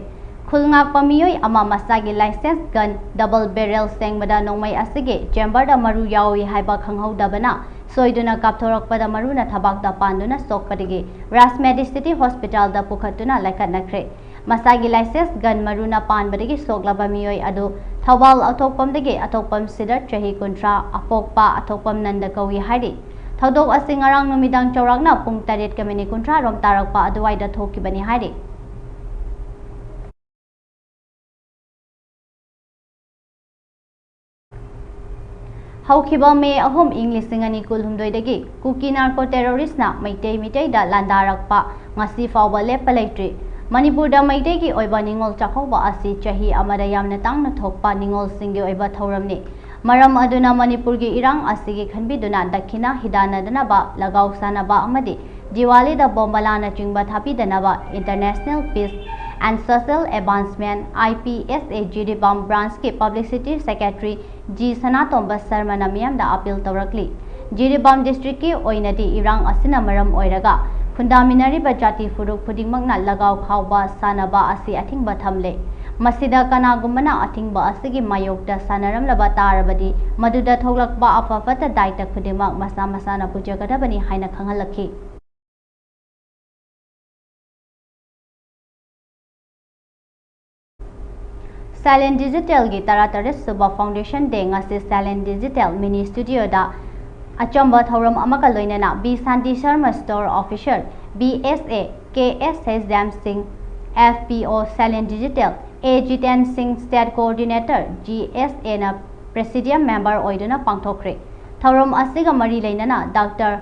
ꯈꯨꯜ ꯉꯥꯛꯄ ꯃꯤꯑꯣꯏ ꯑꯃ ꯃꯁꯥꯒꯤ licensed gun double barrel ꯁꯦꯡꯕꯗ ꯅꯣꯡꯃꯩ ꯑꯁꯤꯒꯤ chamberꯗ ꯃꯔꯨ ꯌꯥꯎꯏ ꯍꯥꯏꯕ ꯈꯪꯍꯧꯗꯕꯅ ꯁꯣꯏꯗꯨꯅ ꯀꯥꯞꯊꯣꯔꯛꯄꯗ ꯃꯔꯨꯅ ꯊꯕꯥꯛꯇ ꯄꯥꯟꯗꯨꯅ ꯁꯣꯛꯄꯗꯒꯤ ꯔꯥꯖꯃꯦꯗꯤ City Hospitalꯗ ꯄꯨꯈꯠꯇꯨꯅ ꯂꯥꯏꯀꯠꯅꯈ꯭ꯔꯦ꯫ ꯃꯁꯥꯒꯤ licensed gun ꯃꯔꯨꯅ ꯄꯥꯟꯕꯗꯒꯤ ꯁꯣꯛꯂꯕ ꯃꯤꯑꯣꯏ ꯑꯗꯨ ꯊꯧꯕꯥꯜ ꯑꯊꯣꯛꯄꯝꯗꯒꯤ ꯑꯊꯣꯛꯄꯝ ꯁꯤꯗꯠ, ꯆꯍꯤ ꯀꯨꯟꯊ꯭ꯔꯥ, ꯑꯄꯣꯛꯄ ꯑꯊꯣꯛꯄꯝ ꯅꯟꯗ ꯀꯧꯏ ꯍꯥꯏꯔꯤ꯫ ꯊꯧꯗꯣꯛ ꯑꯁꯤ ꯉꯔꯥꯡ ꯅꯨꯃꯤꯗꯥꯡ ꯆꯥꯎꯔꯥꯛꯅ ꯄꯨꯡ ꯇꯔꯦꯠꯀ ꯃꯤꯅꯤꯠ ꯀꯨꯟꯊ꯭ꯔꯥ ꯔꯣꯝ ꯇꯥꯔꯛꯄ ꯑꯗꯨꯋꯥꯏꯗ ꯊꯣꯛꯈꯤꯕꯅꯤ ꯍꯥꯏꯔꯤ꯫ ꯍꯧꯈꯤꯕ ꯃꯦ ꯑꯍꯨꯝ, ꯏꯪ ꯂꯤꯁꯤꯡ ꯑꯅꯤ ꯀꯨꯟꯍꯨꯝꯗꯣꯏꯗꯒꯤ ꯀꯨꯀꯤ ꯅꯥꯔꯀꯣ ꯇꯦꯔꯣꯔꯤꯁꯅ ꯃꯩꯇꯩ ꯃꯤꯇꯩꯗ ꯂꯥꯟꯗꯥꯔꯛꯄ ꯉꯁꯤ ꯐꯥꯎꯕ ꯂꯦꯞꯄ ꯂꯩꯇ꯭ꯔꯤ꯫ ꯃꯅꯤꯄꯨꯔꯗ ꯃꯩꯇꯩꯒꯤ ꯑꯣꯏꯕ ꯅꯤꯉꯣꯜ ꯆꯥꯛꯀꯧꯕ ꯑꯁꯤ ꯆꯍꯤ ꯑꯃꯗ ꯌꯥꯝꯅ ꯇꯥꯡꯅ ꯊꯣꯛꯄ ꯅꯤꯉꯣꯜꯁꯤꯡꯒꯤ ꯑꯣꯏꯕ ꯊꯧꯔꯝꯅꯤ꯫ ꯃꯔꯝ ꯑꯗꯨꯅ ꯃꯅꯤꯄꯨꯔꯒꯤ ꯏꯔꯥꯡ ꯑꯁꯤꯒꯤ ꯈꯟꯕꯤꯗꯨꯅ ꯗꯈꯤꯅꯥ ꯍꯤꯗꯥꯟꯅꯗꯅꯕ, ꯂꯒꯥꯎ ꯁꯥꯟꯅꯕ ꯑꯃꯗꯤ ꯗꯤꯋꯥꯂꯤꯗ ꯕꯣꯝꯕꯂꯥꯅꯆꯤꯡꯕ ꯊꯥꯕꯤꯗꯅꯕ International Peace and Social Advancement, I P S A, Jiribam branch ꯀꯤ publicity secretary ꯖꯤ ꯁꯅꯥꯇꯣꯝꯕ ꯁꯔꯃꯅ ꯃꯤꯌꯥꯝꯗ appeal ꯇꯧꯔꯛꯂꯤ꯫ ꯖꯤꯔꯤꯕꯥꯝ district ꯀꯤ ꯑꯣꯏꯅꯗꯤ ꯏꯔꯥꯡ ꯑꯁꯤꯅ ꯃꯔꯝ ꯑꯣꯏꯔꯒ ꯈꯨꯟꯗꯥꯃꯤꯟꯅꯔꯤꯕ ꯖꯥꯇꯤ ꯐꯨꯔꯨꯞ ꯈꯨꯗꯤꯡꯃꯛꯅ ꯂꯒꯥꯎ ꯈꯥꯎꯕ ꯁꯥꯟꯅꯕ ꯑꯁꯤ ꯑꯊꯤꯡꯕ ꯊꯝꯂꯦ꯫ ꯃꯁꯤꯗ ꯀꯅꯥꯒꯨꯝꯕꯅ ꯑꯊꯤꯡꯕ ꯑꯁꯤꯒꯤ ꯃꯥꯌꯣꯛꯇ ꯁꯥꯟꯅꯔꯝꯂꯕ ꯇꯥꯔꯕꯗꯤ, ꯃꯗꯨꯗ ꯊꯣꯛꯂꯛꯄ ꯑꯐ ꯐꯠꯇ ꯗꯥꯏꯇ ꯈꯨꯗꯤꯡꯃꯛ ꯃꯁꯥ ꯃꯁꯥꯅ ꯄꯨꯖꯒꯗꯕꯅꯤ ꯍꯥꯏꯅ ꯈꯪꯍꯜꯂꯛꯈꯤ꯫ Silent Digital ꯒꯤ ꯇꯔꯥꯇꯔꯦꯠ ꯁꯨꯕ Foundation Day ꯉꯁꯤ Silent Digital mini studio ꯗ ꯑꯆꯝꯕ ꯊꯧꯔꯝ ꯑꯃꯒ ꯂꯣꯏꯅꯅ B Shanti Sharma, store officer, B S A, K S H Dhyan Singh, F P O Silent Digital, A Jiten Singh, state coordinator, G S A ꯅ presidium member ꯑꯣꯏꯗꯨꯅ ꯄꯥꯡꯊꯣꯛꯈ꯭ꯔꯦ꯫ ꯊꯧꯔꯝ ꯑꯁꯤꯒ ꯃꯔꯤ ꯂꯩꯅꯅ Doctor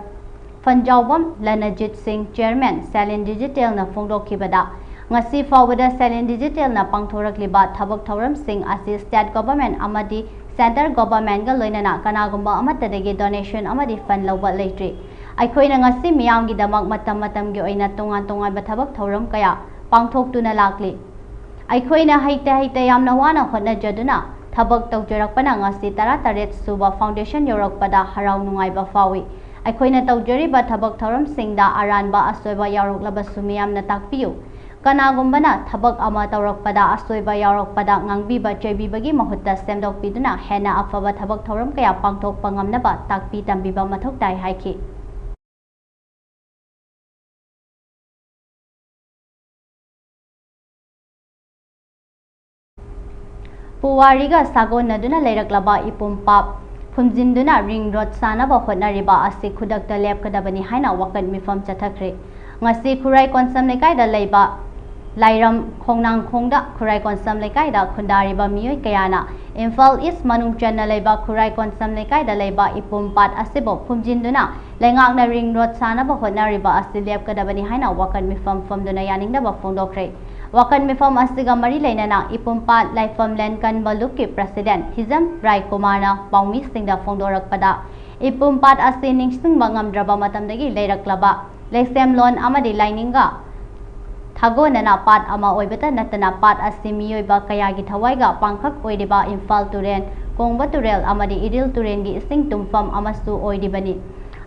ꯐꯟꯖꯥꯎꯕꯝ ꯂꯅꯖꯤꯠ ꯁꯤꯡ, chairman, Silent Digital ꯅ ꯐꯣꯡꯗꯣꯛꯈꯤꯕꯗ, ꯉꯁꯤ ꯐꯥꯎꯕꯗ Silent Digital ꯅ ꯄꯥꯡꯊꯣꯔꯛꯂꯤꯕ ꯊꯕꯛ ꯊꯧꯔꯝꯁꯤꯡ ꯑꯁꯤ state government ꯑꯃꯗꯤ centre government ꯀ ꯂꯣꯏꯅꯅ ꯀꯅꯥꯒꯨꯝꯕ ꯑꯃꯠꯇꯗꯒꯤ donation ꯑꯃꯗꯤ fund ꯂꯧꯕ ꯂꯩꯇ꯭ꯔꯤ꯫ ꯑꯩꯈꯣꯏꯅ ꯉꯁꯤ ꯃꯤꯌꯥꯝꯒꯤꯗꯃꯛ ꯃꯇꯝ ꯃꯇꯝꯒꯤ ꯑꯣꯏꯅ ꯇꯣꯉꯥꯟ ꯇꯣꯉꯥꯟꯕ ꯊꯕꯛ ꯊꯧꯔꯝ ꯀꯌꯥ ꯄꯥꯡꯊꯣꯛꯇꯨꯅ ꯂꯥꯛꯂꯤ꯫ ꯑꯩꯈꯣꯏꯅ ꯍꯩꯇ ꯍꯩꯇ ꯌꯥꯝꯅ ꯋꯥꯅ ꯍꯣꯠꯅꯖꯗꯨꯅ ꯊꯕꯛ ꯇꯧꯖꯔꯛꯄꯅ ꯉꯁꯤ ꯇꯔꯥꯇꯔꯦꯠ ꯁꯨꯕ Foundation ꯌꯧꯔꯛꯄꯗ ꯍꯔꯥꯎ ꯅꯨꯡꯉꯥꯏꯕ ꯐꯥꯎꯏ꯫ ꯑꯩꯈꯣꯏꯅ ꯇꯧꯖꯔꯤꯕ ꯊꯕꯛ ꯊꯧꯔꯝꯁꯤꯡꯗ ꯑꯔꯥꯟꯕ ꯑꯁꯣꯏꯕ ꯌꯥꯎꯔꯛꯂꯕꯁꯨ ꯃꯤꯌꯥꯝꯅ ꯇꯥꯛꯄꯤꯌꯨ꯫ ꯀꯅꯥꯒꯨꯝꯕꯅ ꯊꯕꯛ ꯑꯃ ꯇꯧꯔꯛꯄꯗ ꯑꯁꯣꯏꯕ ꯌꯥꯎꯔꯛꯄꯗ ꯉꯥꯡꯕꯤꯕ ꯆꯩꯕꯤꯕꯒꯤ ꯃꯍꯨꯠꯇ ꯁꯦꯝꯗꯣꯛꯄꯤꯗꯨꯅ ꯍꯦꯟꯅ ꯑꯐꯕ ꯊꯕꯛ ꯊꯧꯔꯝ ꯀꯌꯥ ꯄꯥꯡꯊꯣꯛꯄ ꯉꯝꯅꯕ ꯇꯥꯛꯄꯤ ꯇꯝꯕꯤꯕ ꯃꯊꯧ ꯇꯥꯏ ꯍꯥꯏꯈꯤ꯫ ꯄꯨꯋꯥꯔꯤꯒ ꯁꯥꯒꯣꯟꯅꯗꯨꯅ ꯂꯩꯔꯛꯂꯕ ꯏꯄꯨꯝ ꯄꯥꯠ ꯐꯨꯝꯖꯤꯟꯗꯨꯅ ꯔꯤꯡ ꯔꯣꯗ ꯁꯥꯅꯕ ꯍꯣꯠꯅꯔꯤꯕ ꯑꯁꯤ ꯈꯨꯗꯛꯇ ꯂꯦꯞꯀꯗꯕꯅꯤ ꯍꯥꯏꯅ ꯋꯥꯀꯠ ꯃꯤꯐꯝ ꯆꯠꯊꯈ꯭ꯔꯦ꯫ ꯉꯁꯤ ꯈꯨꯔꯥꯏ ꯀꯣꯟꯁꯝ ꯂꯩꯀꯥꯏꯗ ꯂꯩꯕ ꯂꯥꯏꯔꯝ ꯈꯣꯡꯅꯥꯡꯈꯣꯡꯗ ꯈꯨꯔꯥꯏ ꯀꯣꯟꯁꯝ ꯂꯩꯀꯥꯏꯗ ꯈꯨꯟꯗꯥꯔꯤꯕ ꯃꯤꯑꯣꯏ ꯀꯌꯥꯅ ꯏꯝꯐꯥꯜ ꯏꯁ ꯃꯅꯨꯡ ꯆꯟꯅ ꯂꯩꯕ ꯈꯨꯔꯥꯏ ꯀꯣꯟꯁꯝ ꯂꯩꯀꯥꯏꯗ ꯂꯩꯕ ꯏꯄꯨꯝ ꯄꯥꯠ ꯑꯁꯤꯕꯨ ꯐꯨꯝꯖꯤꯟꯗꯨꯅ ꯂꯩꯉꯥꯛꯅ ꯔꯤꯡ ꯔꯣꯗ ꯁꯥꯅꯕ ꯍꯣꯠꯅꯔꯤꯕ ꯑꯁꯤ ꯂꯦꯞꯀꯗꯕꯅꯤ ꯍꯥꯏꯅ ꯋꯥꯀꯠ ꯃꯤꯐꯝ ꯐꯝꯗꯨꯅ ꯌꯥꯅꯤꯡꯗꯕ ꯐꯣꯡꯗꯣꯛꯈ꯭ꯔꯦ꯫ ꯋꯥꯀꯠ ꯃꯤꯐꯝ ꯑꯁꯤꯒ ꯃꯔꯤ ꯂꯩꯅꯅ ꯏꯄꯨꯝ ꯄꯥꯠ ꯂꯥꯏꯐꯝ ꯂꯦꯟ ꯀꯟꯕ ꯂꯨꯞꯀꯤ ꯄ꯭ꯔꯁꯤꯗꯦꯟ ꯍꯤꯖꯝ ꯔꯥꯏ ꯀꯨꯃꯥꯔꯅ ꯄꯥꯎꯃꯤꯁꯤꯡꯗ ꯐꯣꯡꯗꯣꯔꯛꯄꯗ, ꯏꯄꯨꯝ ꯄꯥꯠ ꯑꯁꯤ ꯅꯤꯡꯁꯤꯡꯕ ꯉꯝꯗ꯭ꯔꯕ ꯃꯇꯝꯗꯒꯤ ꯂꯩꯔꯛꯂꯕ ꯂꯩꯁꯦꯝꯂꯣꯟ ꯑꯃꯗꯤ ꯂꯥꯏꯅꯤꯡꯒ ꯊꯥꯒꯣꯟꯅꯅ ꯄꯥꯠ ꯑꯃ ꯑꯣꯏꯕꯇ ꯅꯠꯇꯅ ꯄꯥꯠ ꯑꯁꯤ ꯃꯤꯑꯣꯏꯕ ꯀꯌꯥꯒꯤ ꯊꯋꯥꯏꯒ ꯄꯥꯡꯈꯛ ꯑꯣꯏꯔꯤꯕ ꯏꯝꯐꯥꯜ ꯇꯨꯔꯦꯜ, ꯀꯣꯡꯕ ꯇꯨꯔꯦꯜ ꯑꯃꯗꯤ ꯏꯔꯤꯜ ꯇꯨꯔꯦꯜꯒꯤ ꯏꯁꯤꯡ ꯇꯨꯝꯐꯝ ꯑꯃꯁꯨ ꯑꯣꯏꯔꯤꯕꯅꯤ꯫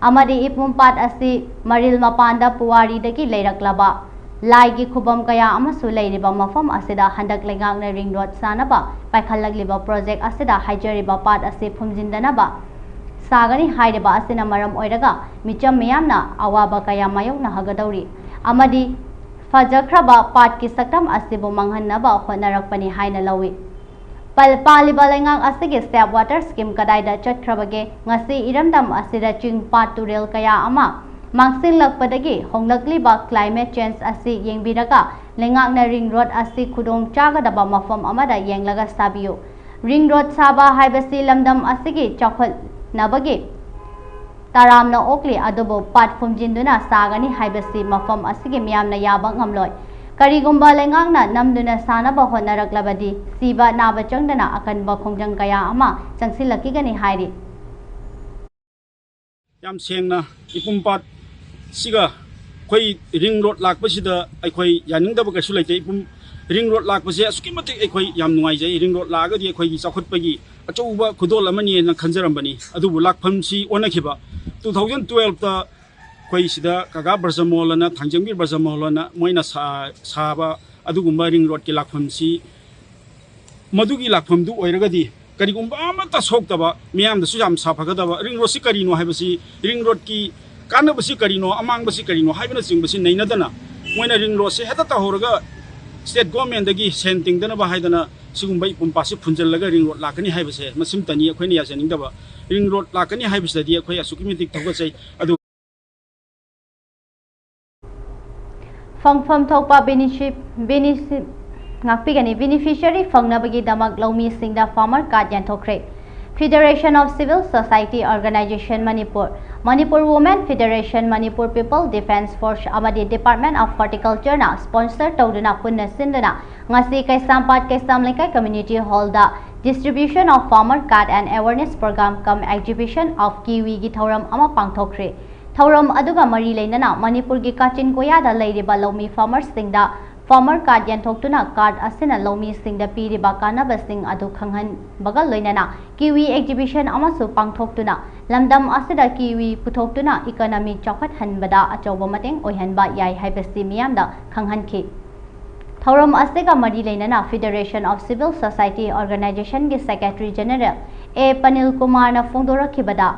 ꯑꯃꯗꯤ ꯏꯄꯨꯝ ꯄꯥꯠ ꯑꯁꯤ ꯃꯔꯤꯜ ꯃꯄꯥꯟꯗ ꯄꯨꯋꯥꯔꯤꯗꯒꯤ ꯂꯩꯔꯛꯂꯕ ꯂꯥꯏꯒꯤ ꯈꯨꯕꯝ ꯀꯌꯥ ꯑꯃꯁꯨ ꯂꯩꯔꯤꯕ ꯃꯐꯝ ꯑꯁꯤꯗ ꯍꯟꯗꯛ ꯂꯩꯉꯥꯛꯅ ꯔꯤꯡ ꯔꯣꯗ ꯁꯥꯅꯕ ꯄꯥꯏꯈꯠꯂꯛꯂꯤꯕ ꯄ꯭ꯔꯣꯖꯦꯛ ꯑꯁꯤꯗ ꯍꯥꯏꯖꯔꯤꯕ ꯄꯥꯠ ꯑꯁꯤ ꯐꯨꯝꯖꯤꯟꯗꯅꯕ ꯁꯥꯒꯅꯤ ꯍꯥꯏꯔꯤꯕ ꯑꯁꯤꯅ ꯃꯔꯝ ꯑꯣꯏꯔꯒ ꯃꯤꯆꯝ ꯃꯤꯌꯥꯝꯅ ꯑꯋꯥꯕ ꯀꯌꯥ ꯃꯥꯌꯣꯛꯅꯍꯒꯗꯧꯔꯤ ꯑꯃꯗꯤ ꯐꯖꯈ꯭ꯔꯕ ꯄꯥꯠꯀꯤ ꯁꯛꯇꯝ ꯑꯁꯤꯕꯨ ꯃꯥꯡꯍꯟꯅꯕ ꯍꯣꯠꯅꯔꯛꯄꯅꯤ ꯍꯥꯏꯅ ꯂꯧꯏ꯫ ꯄꯜ-, ꯄꯥꯜꯂꯤꯕ ꯂꯩꯉꯥꯛ ꯑꯁꯤꯒꯤ ꯁꯦꯞ ꯋꯥꯇꯔ ꯁ꯭ꯀꯤꯝ ꯀꯗꯥꯏꯗ ꯆꯠꯈ꯭ꯔꯕꯒꯦ? ꯉꯁꯤ ꯏꯔꯝꯗꯝ ꯑꯁꯤꯗ ꯆꯤꯡ ꯄꯥꯠ ꯇꯨꯔꯦꯜ ꯀꯌꯥ ꯑꯃ ꯃꯥꯡꯁꯤꯜꯂꯛꯄꯗꯒꯤ ꯍꯣꯡꯂꯛꯂꯤꯕ ꯀ꯭ꯂꯥꯏꯃꯦꯠ ꯆꯦꯟꯖ ꯑꯁꯤ ꯌꯦꯡꯕꯤꯔꯒ ꯂꯩꯉꯥꯛꯅ ꯔꯤꯡ ꯔꯣꯗ ꯑꯁꯤ ꯈꯨꯗꯣꯡ ꯆꯥꯒꯗꯕ ꯃꯐꯝ ꯑꯃꯗ ꯌꯦꯡꯂꯒ ꯁꯥꯕꯤꯌꯨ꯫ ꯔꯤꯡ ꯔꯣꯗ ꯁꯥꯕ ꯍꯥꯏꯕꯁꯤ ꯂꯝꯗꯝ ꯑꯁꯤꯒꯤ ꯆꯥꯎꯈꯠꯅꯕꯒꯤ ꯇꯔꯥꯝꯅ ꯑꯣꯛꯂꯤ, ꯑꯗꯨꯕꯨ ꯄꯥꯠ ꯐꯨꯝꯖꯤꯟꯗꯨꯅ ꯁꯥꯒꯅꯤ ꯍꯥꯏꯕꯁꯤ ꯃꯐꯝ ꯑꯁꯤꯒꯤ ꯃꯤꯌꯥꯝꯅ ꯌꯥꯕ ꯉꯝꯂꯣꯏ꯫ ꯀꯔꯤꯒꯨꯝꯕ ꯂꯩꯉꯥꯛꯅ ꯅꯝꯗꯨꯅ ꯁꯥꯅꯕ ꯍꯣꯠꯅꯔꯛꯂꯕꯗꯤ ꯁꯤꯕ ꯅꯥꯕ ꯆꯪꯗꯅ ꯑꯀꯟꯕ ꯈꯣꯡꯖꯪ ꯀꯌꯥ ꯑꯃ ꯆꯪꯁꯤꯜꯂꯛꯈꯤꯒꯅꯤ ꯍꯥꯏꯔꯤ꯫ ꯌꯥꯝ ꯁꯦꯡꯅ ꯏꯄꯨꯝ ꯄꯥꯠꯁꯤꯒ ꯑꯩꯈꯣꯏ ꯔꯤꯡ ꯔꯣꯗ ꯂꯥꯛꯄꯁꯤꯗ ꯑꯩꯈꯣꯏ ꯌꯥꯅꯤꯡꯗꯕ ꯀꯩꯁꯨ ꯂꯩꯇꯦ꯫ ꯏꯄꯨꯝ ꯔꯤꯡ ꯔꯣꯗ ꯂꯥꯛꯄꯁꯦ ꯑꯁꯨꯛꯀꯤ ꯃꯇꯤꯛ ꯑꯩꯈꯣꯏ ꯌꯥꯝ ꯅꯨꯡꯉꯥꯏꯖꯩ꯫ ꯔꯤꯡ ꯔꯣꯗ ꯂꯥꯛꯑꯒꯗꯤ ꯑꯩꯈꯣꯏꯒꯤ ꯆꯥꯎꯈꯠꯄꯒꯤ ꯑꯆꯧꯕ ꯈꯨꯗꯣꯜ ꯑꯃꯅꯤꯅ ꯈꯟꯖꯔꯝꯕꯅꯤ꯫ ꯑꯗꯨꯕꯨ ꯂꯥꯛꯐꯝꯁꯤ ꯑꯣꯟꯅꯈꯤꯕ꯫ Two thousand twelveꯇ ꯑꯩꯈꯣꯏ ꯁꯤꯗ ꯀꯀꯥ ꯕ꯭ꯔꯖꯃꯣꯍꯟꯅ, ꯊꯥꯡꯖꯝꯒꯤ ꯕ꯭ꯔꯖꯃꯣꯍꯟꯅ ꯃꯣꯏꯅ ꯁꯥ-, ꯁꯥꯕ ꯑꯗꯨꯒꯨꯝꯕ ꯔꯤꯡ ꯔꯣꯗꯀꯤ ꯂꯥꯛꯐꯝꯁꯤ, ꯃꯗꯨꯒꯤ ꯂꯥꯛꯐꯝꯗꯨ ꯑꯣꯏꯔꯒꯗꯤ ꯀꯔꯤꯒꯨꯝꯕ ꯑꯃꯠꯇ ꯁꯣꯛꯇꯕ, ꯃꯤꯌꯥꯝꯗꯁꯨ ꯌꯥꯝ ꯁꯥꯐꯒꯗꯕ꯫ ꯔꯤꯡ ꯔꯣꯗꯁꯤ ꯀꯔꯤꯅꯣ ꯍꯥꯏꯕꯁꯤ, ꯔꯤꯡ ꯔꯣꯗꯀꯤ ꯀꯥꯟꯅꯕꯁꯤ ꯀꯔꯤꯅꯣ, ꯑꯃꯥꯡꯕꯁꯤ ꯀꯔꯤꯅꯣ ꯍꯥꯏꯕꯅꯆꯤꯡꯕꯁꯤ ꯅꯩꯅꯗꯅ ꯃꯣꯏꯅ ꯔꯤꯡ ꯔꯣꯗꯁꯤ ꯍꯦꯛꯇ ꯇꯧꯍꯧꯔꯒ ꯁ꯭ꯇꯦꯠ ꯒꯣꯔꯃꯦꯟꯗꯒꯤ ꯁꯦꯟ ꯇꯤꯡꯗꯅꯕ ꯍꯥꯏꯗꯅ ꯁꯤꯒꯨꯝꯕ ꯏꯄꯨꯝꯄꯥꯁꯤ ꯐꯨꯟꯖꯜꯂꯒ ꯔꯤꯡ ꯔꯣꯗ ꯂꯥꯛꯀꯅꯤ ꯍꯥꯏꯕꯁꯦ ꯃꯁꯤꯝꯇꯅꯤ ꯑꯩꯈꯣꯏꯅ ꯌꯥꯖꯅꯤꯡꯗꯕ꯫ ꯔꯤꯡ ꯔꯣꯗ ꯂꯥꯛꯀꯅꯤ ꯍꯥꯏꯕꯁꯤꯗꯗꯤ ꯑꯩꯈꯣꯏ ꯑꯁꯨꯛꯀꯤ ꯃꯇꯤꯛ ꯊꯧꯒꯠꯆꯩ꯫ ꯑꯗꯨ ꯐꯪꯐꯝ ꯊꯣꯛꯄ ꯕꯦꯅꯤꯁꯤ-, ꯕꯦꯅꯤꯁꯤ-, ꯉꯥꯛꯄꯤꯒꯅꯤ꯫ ꯕꯦꯅꯤꯐꯤꯁꯤꯌꯔꯤ ꯐꯪꯅꯕꯒꯤꯗꯃꯛ ꯂꯧꯃꯤꯁꯤꯡꯗ ꯐꯥꯔꯃꯔ ꯀꯥꯔꯗ ꯌꯦꯟꯊꯣꯛꯈ꯭ꯔꯦ꯫ Federation of Civil Society Organization Manipur, Manipur Women Federation, Manipur People Defence Force ꯑꯃꯗꯤ Department of Horticultureꯅ sponsor ꯇꯧꯗꯨꯅ ꯄꯨꯟꯅ ꯁꯤꯟꯗꯨꯅ ꯉꯁꯤ ꯀꯩꯁꯥꯝꯄꯥꯠ ꯀꯩꯁꯥꯝ ꯂꯩꯀꯥꯏ Community Hallꯗ Distribution of Farmer Card and Awareness Program cum Exhibition of Kiwiꯒꯤ ꯊꯧꯔꯝ ꯑꯃ ꯄꯥꯡꯊꯣꯛꯈ꯭ꯔꯦ꯫ ꯊꯧꯔꯝ ꯑꯗꯨꯒ ꯃꯔꯤ ꯂꯩꯅꯅ ꯃꯅꯤꯄꯨꯔꯒꯤ ꯀꯥꯆꯤꯟ ꯀꯣꯌꯥꯗ ꯂꯩꯔꯤꯕ ꯂꯧꯃꯤ ꯐꯥꯔꯃꯔꯁꯤꯡꯗ ꯐꯥꯔꯃꯔ ꯀꯥꯔꯗ ꯌꯦꯟꯊꯣꯛꯇꯨꯅ ꯀꯥꯔꯗ ꯑꯁꯤꯅ ꯂꯧꯃꯤꯁꯤꯡꯗ ꯄꯤꯔꯤꯕ ꯀꯥꯟꯅꯕꯁꯤꯡ ꯑꯗꯨ ꯈꯪꯍꯟꯕꯒ ꯂꯣꯏꯅꯅ ꯀꯤꯋꯤ ꯑꯦꯛꯖꯤꯕꯤꯁꯟ ꯑꯃꯁꯨ ꯄꯥꯡꯊꯣꯛꯇꯨꯅ ꯂꯝꯗꯝ ꯑꯁꯤꯗ ꯀꯤꯋꯤ ꯄꯨꯊꯣꯛꯇꯨꯅ ꯏꯀꯣꯅꯣꯃꯤ ꯆꯥꯎꯈꯠꯍꯟꯕꯗ ꯑꯆꯧꯕ ꯃꯇꯦꯡ ꯑꯣꯏꯍꯟꯕ ꯌꯥꯏ ꯍꯥꯏꯕꯁꯤ ꯃꯤꯌꯥꯝꯗ ꯈꯪꯍꯟꯈꯤ꯫ ꯊꯧꯔꯝ ꯑꯁꯤꯒ ꯃꯔꯤ ꯂꯩꯅꯅ Federation of Civil Society Organizationꯒꯤ Secretary General ꯑꯦ ꯄꯅꯤꯜ ꯀꯨꯃꯥꯔꯅ ꯐꯣꯡꯗꯣꯔꯛꯈꯤꯕꯗ,